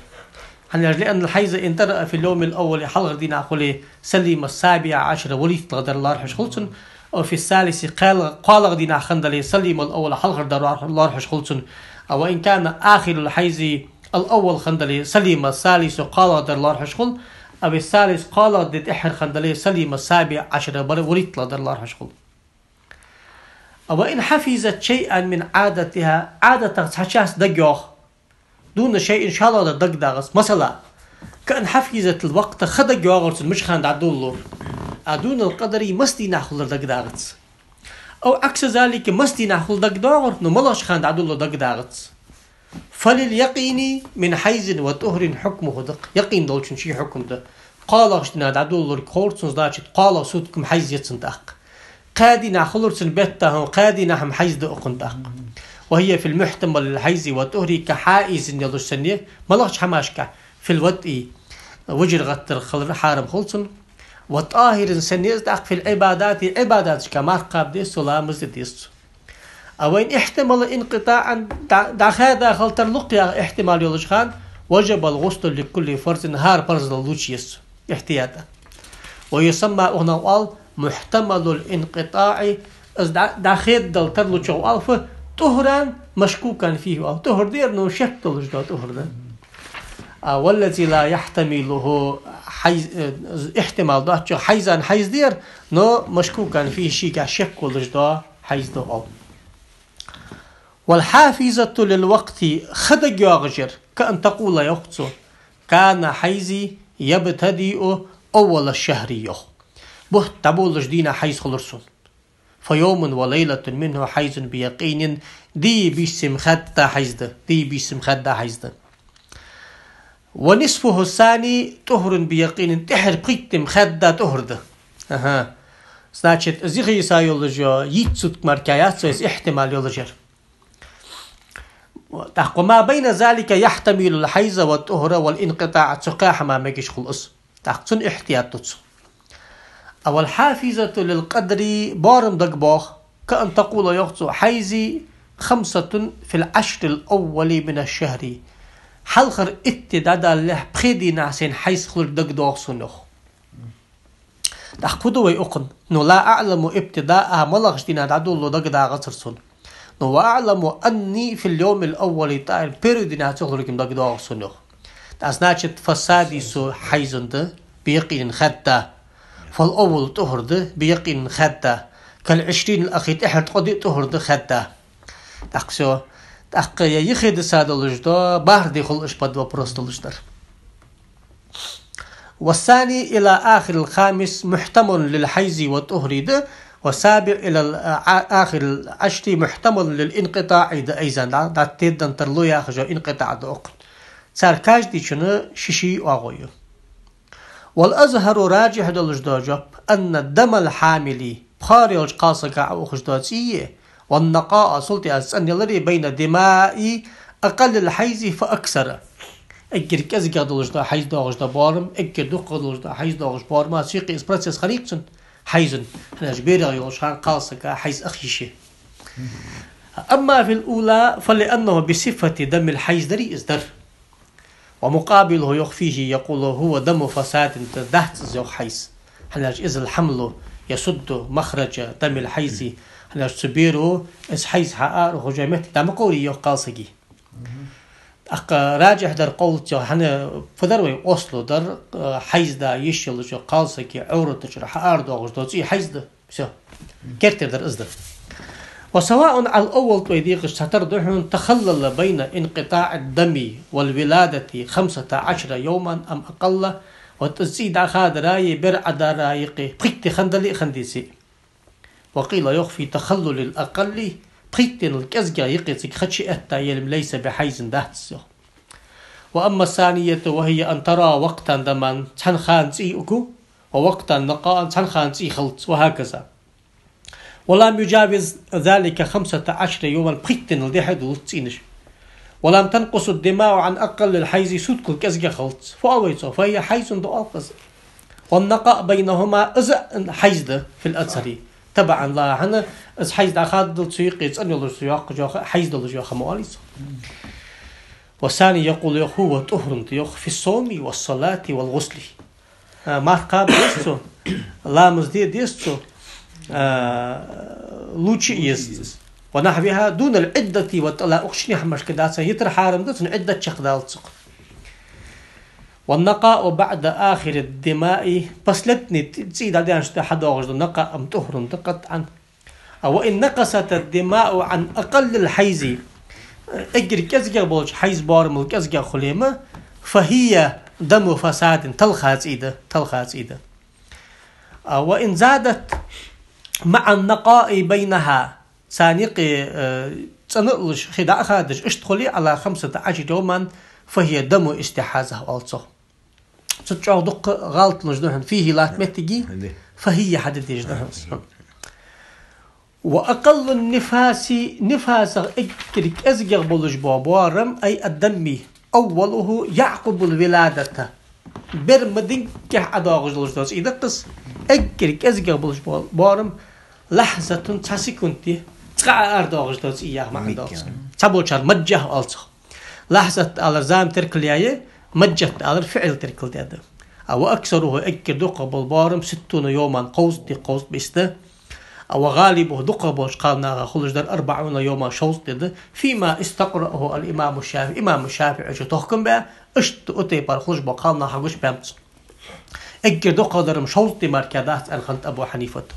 ХӀана аьлча, لأن الحيض إن طرأ في اليوم الأول, хьалхара дийнахьа хуле, سلم السابع عشر, вурийтталагӀа дар лоархӀаш хул цунна. وفي الثالث, кхоал-, кхоалагӀа дийнахьа хинна дале, سلم الأول, хьалхара дар лоархӀ-, лоархӀаш хул цунна. وإن كان آخر الحيض الأول хинна дале, سلم الثالث, кхоалагӀа дар лоархӀаш хул. وفي الثالث, кхоалагӀа ди тӀеххьара хинна дале, سلم السابع عشر, бар-, вурийтталагӀа дар лоархӀаш хул. وإن حفظت شيئا من عادتها, Ӏадатах цхьа часть дагайоагӀа. دون شيء, шоллагӀа дар дагадагӀац. Масала, كأن حفظت الوقت, ха дагайоагӀар цунна, мича хана дӀадоладалур. А دون القدر, масса дийнахьа хулар дагадагӀац. أو عكس ذلك, масса дийнахьа хул дагадоагӀар, но малагӀча хана дӀадоладалур дагадагӀац. فلليقين من حيض وطهر حكمه, да-кх. Якъин долчун ший хьукам да. КхоалагӀча дийнахьа дӀадоладалург ховр цунна, значит, кхоалагӀа сутка-м хьайз я цунна тӀаккха. Кхаь дийнахьа хулар цунна бетта хӀама, кхаь дийнахьа-м хьайз да укхунна тӀаккха. وهي في المحتمل للحيض والطهر كحائز, йолаш санна, малагӀча хӀамашка, في الوطء, вужар гӀаттар хилар хьарам хул цунна. وطاهر, санна из тӀаккха, في العبادات, Ӏибадаташка марха кхаба деза цо, ламаз де деза цо. وإن احتمل انقطاعا, дӀа-, дӀахаьда хила тарлу-кх яха ихьтимал йолча хана, وجب الغسل لكل فرض, хӀара парзал лувча еза цо, ихьтиятӀа. ويسمى, укхунах оал محتمل الانقطاع, из дӀа-, дӀахедадала тарлучох оал фу, طهرا مشكوكا فيه оал. ТӀухьар да ер, но шек долаш дола тӀухьар да. А, والذي لا يحتمله حيز-, э, ихтимал доацачох хьайзан хьайз да ер, но مشكوكا فيه шийгахь шек волаш дола хьайз да оал. والحافظة للوقت ха дагайоагӀаш яр, كأن تقول йоах цо, كان حيضي يبتدئ أول الشهر йоах. Бутт дӀаболалуш дийнахьа хьайз хулар сона. فيوم وليلة منه حيض بيقين, ди бийсан хаьдда хьайз да, ди бийсан хаьдда хьайз да. ونصفه الثاني طهر بيقين, тӀехьара пхийтта дийнахьа хаьдда тӀухьар да. Аха. Значит, из юха йиса йолаш йола йиц сутка мара яц вай из ихтимал йолаш яр. ТӀаккха وما بين ذلك يحتمل الحيض والطهر والانقطاع, цу кхаь хӀама мегаш хул из. ТӀаккха цунна ихтият ду цо. А والحافظة للقدر, боарам дагабоах, كأن تقول йоах цо, حيضي خمسة في العشر الأول من الشهر. Хьалхара итт ди дӀадалалехь пхе дийнахьа сайна хьайз хулар дагадоагӀа сона йоах. ТӀаккха фу ду вай укхун? Ну, لا أعلم ابتداءها, малагӀча дийнахьа дӀадолалу дагадоагӀацар сона. Ну, وأعلم أني في اليوم الأول طاهر, первый дийнахьа цӀихлургам дагадоагӀа сона йоах. ТӀаккха, значит, فالسادس حيض да, بيقين хаьдда. فالأول طهر да, بيقين хаьдда. كالعشرين الأخير, тӀехьара ткъо ди тӀухьар да, хаьдда. ТӀаккха всё. ТӀаккха е юхе диса долаш да, бархӀ ди хул уж под вопрос долаш дар. والثاني إلى آخر الخامس محتمل للحيض والطهر да, والسابع إلى ال-, آ-, آخر العشر محتمل للانقطاع да, айзан да, да, теддан тарлу яхаш инкъитаӀ да укхун. Цар каждыйчун ши-ши оагӀув я. والأظهر, راجح долаш да жоп, أن دم الحامل, пхоара йолча кхалсага Ӏоухаш дола цӀий, والنقاء, султӀе аз цӀенъялари, بين دماء أقل الحيض فأكثر. Эггара кӀезигагӀа долаш да хьайз доагӀаш да боарам, эггара дукхагӀа долаш да хьайз доагӀаш боарам, цу юкъе из процесс хиннай цун хьайзан, хӀана аьлча берагӀа йолча хана кхалсага хьайз ах йиш я. أما في الأولى فلأنه بصفة دم الحيض дарий из дар. ومقابله يخفيه يقول هو دم فساد, дац из йоах хьайз. ХӀана аьлча إذ الحمل يسد مخرج دم الحيض. ХӀана аьлча цу беро из хьайз хьаара хужа метте дӀа ма кховрий йоах кхалсага. ТӀаккха ражихь дар къовл цо, хӀана фу дар вай, осло дар, э, хьайз да йиш йолча кхалсага Ӏоврата чура хьаара доагӀаш дола цӀий хьайз да. Всё. Керттера дар из да. وسواء على الأول, тӀой дийхаш цхьатарра да хьона, تخلل بين انقطاع الدم والولادة خمسة عشر يوما أم أقل, вот из цӀий дӀахадараи бер Ӏадараи юкъе пхийтта ди хиннадале а хиннадеце а. وقيل, йоах, في تخلل الأقل, пхийтта динал кӀезигагӀа юкъе цига ха чу этта яле а, ليس بحيض, дац из йоах. وأما الثانية وهي أن ترى وقتا دما, цхьан хана цӀий укху, ووقتا نقاء, цхьан хана цӀий хилац, وهكذا. ولم يجاوز ذلك خمسة عشر يوما, пхийтта динал дехьа а дулац цӀийнаш. ولم تنقص الدماء عن أقل الحيض, суткал кӀезигагӀа хилац. فهو, вай цо, فهي حيض да оал-кх из. والنقاء بينهما, из а хьайз да, في الأظهر, تبعا لها, хӀана, из хьайз дӀахаддал цу юкъе цӀенъялуш цо йоаккхаш йола ха хьайз долаш йола ха ма оалий цо. والثاني يقول, йоах, هو طهر да, йоах, في الصوم والصلاة والغسل. А, марха кхаба деза цо, ламаз де деза цо, а, лувча а еза цо. ونحوها دون العدة والطلاق, укх шинне хӀамашка дац, йитар хьарам да, цун Ӏиддат чакхдалац укхун. والنقاء بعد آخر الدماء, последний цӀий дӀадаьннача хана хьадоагӀаш дола накъаъ-м طهر да قطعا. А, وإن نقصت الدماء عن أقل الحيض, эггара кӀезигагӀа болча хьайз боарамал кӀезигагӀа хуле-м, فهي دم فساد, талха цӀий да, талха цӀий да. А, وإن زادت مع النقاء بينها, царна юкъе, э, цӀенъялуш, хи дӀа а хадаш, иштта хуле, على خمسة عشر يوما, فهي دم استحاضة, оал цох. Цу чӀоагӀа дукха гӀалат луш да хьона, فيه латта моттиге, хӀанз. فهي хьаде дезаш да хьона. وأقل النفاس, нифасах эггара кӀезигагӀа болаш бола боарам, أي الدم أوله يعقب الولادة. Бер ма динге ӀодоагӀаш долаш дола цӀий да-кх из, эггара кӀезигагӀа болаш бола боарам, لحظة, цхьа секунде, цкъа ӀоарадоагӀаш дола цӀий яха маӀан да-кх из. Мигга. Цхьаболчар маджжахӀ оал цох. Лахьзат алар зама теркалъяь я, маджжат алар фиӀл теркалдаь да. А وأكثره, эггара дукхагӀа бола боарам, ستون يوما, кховзткъа ди, кховзткъа бийса да. وغالبه, дукхагӀболча кхалнаха хулаш дар أربعون يوما, шовзткъа ди да, فيما استقرأه الإمام الشافعي, имам ШафиӀийс тохкам баь, иштта укх тайпара хулаш бола кхалнах хьагуш баьннаб цо. Эггара дукхагӀдар-м шовзткъа ди мара дац аьнна хиннад Абу Хьанифата.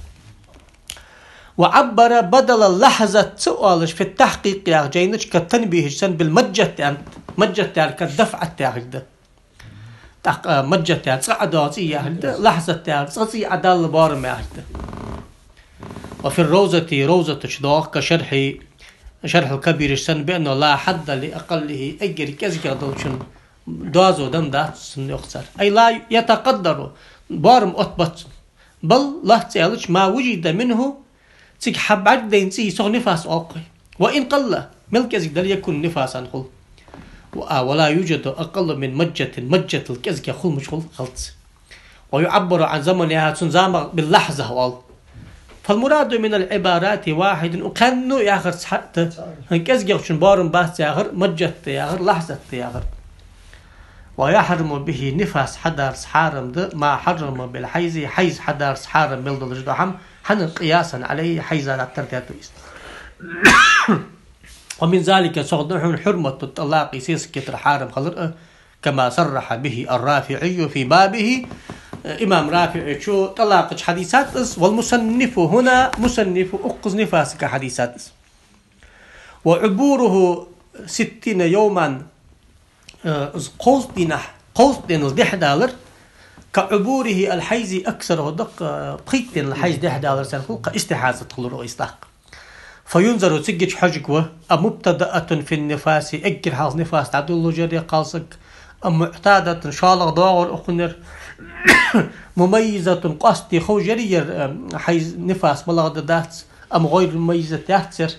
وعبر بدل اللحظة ца оалаш في التحقيق яхача жайна чу كالتنبيه санна بالمجة аьннад, маджат яхар كالدفعة яхилга да. ТӀаккха, а, маджат яхар цкъа ӀодоагӀа цӀий яхилга да, лахьзат яхар цкъа цӀий Ӏодалла боарам яхилга да. وفي الروضة, ровзата чу доагӀа كشرح, شرح الكبير санна, بأنه لا حد لأقله, эггара кӀезигагӀа долчун доазув дац цунна, йоах цар. أي لا يتقدر, боарам оттабац цунна. بل, лахьзат аьлча, ما وجد منه, цига хьабӀаргадайна цӀий, цох нифас оал-кх вай. وإن قل, мел кӀезига дале а, يكون نفاسا хул. و-, а, ولا يوجد أقل من مجة, маджатал кӀезигагӀа хул мича хул, хилац. ويعبر عن زمنها, цун замах باللحظة оал. فالمراد من العبارات واحد, укх кхаьнна яхарца хьа-, та, кӀезигагӀчун боарам бац яхар, маджат да яхар, лахьзат да яхар. ويحرم به, нифас хьадарца хьарам да, ما حرم بالحيض, хьайз хьадарца хьарам мел долаш дола хӀама, хӀана, قياسا عليه, хьайза тӀа тара даьд из. ومن ذلك, цох да хьона, حرمة الطلاق, сесаг кхетар хьарам хилар а, كما صرح به الرافعي في بابه, имам РафиӀийс тӀалакъа чу хьадийцад из, والمصنف هنا, мусаннифо укхаза нифасага хьадийцад из. وعبوره ستين يوما, э, из кховзткъа дийнахьа, кховзткъа денал дехьадалар, كعبوره الحيض أكثر, хӀаьта, э, пхийтта денал хьайз дехьадалар санна хул, кхы истихьазат хулар из тӀаккха. فينظر, цига чу хьожаргва, أمبتدأة في النفاس, эггара хьалха нифас дӀадолалуш ярий ер кхалсаг, أم معتادة, шоллагӀа доагӀар укхунна ер, مميزة, къоастаде ховш ярий ер, э, хьайз, нифас малагӀа да, дац, أم غير مميزة, яц ер.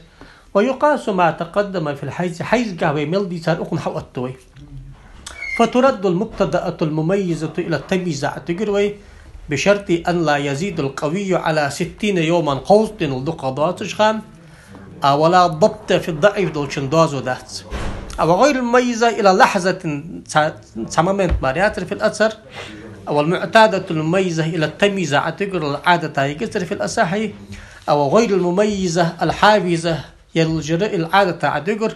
ويقاس ما تقدم في الحيض, хьайзагахьа вай мел дийцар укхунна хьаотт вай. فترد المبتدأة المميزة إلى التمييز, Ӏотугар вай, بشرط أن لا يزيد القوي على ستين يوما, кховзткъа денал дукхагӀа доацаш хана, а, ولا ضبط في الضعيف, долчун доазув дац. А, وغير المميزة إلى لحظة, цхьа, цхьа момент мара яцар, في الأصح, والمعتادة المميزة إلى التمييز, Ӏотугар, Ӏадата йигацар, في الأصح, а, وغير المميزة الحافظة, яллажара ил Ӏадата Ӏодугар.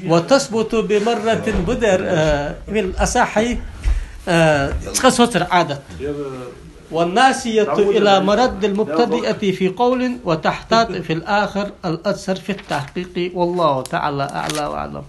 وتثبت بمرة, бадар, э, في الأصح, э, цкъа соцар Ӏадат. والناصية إلى مرد المبتدأة في قول وتحتاط في الآخر الأكثر في التحقيق والله تعالى أعلى وأعلم.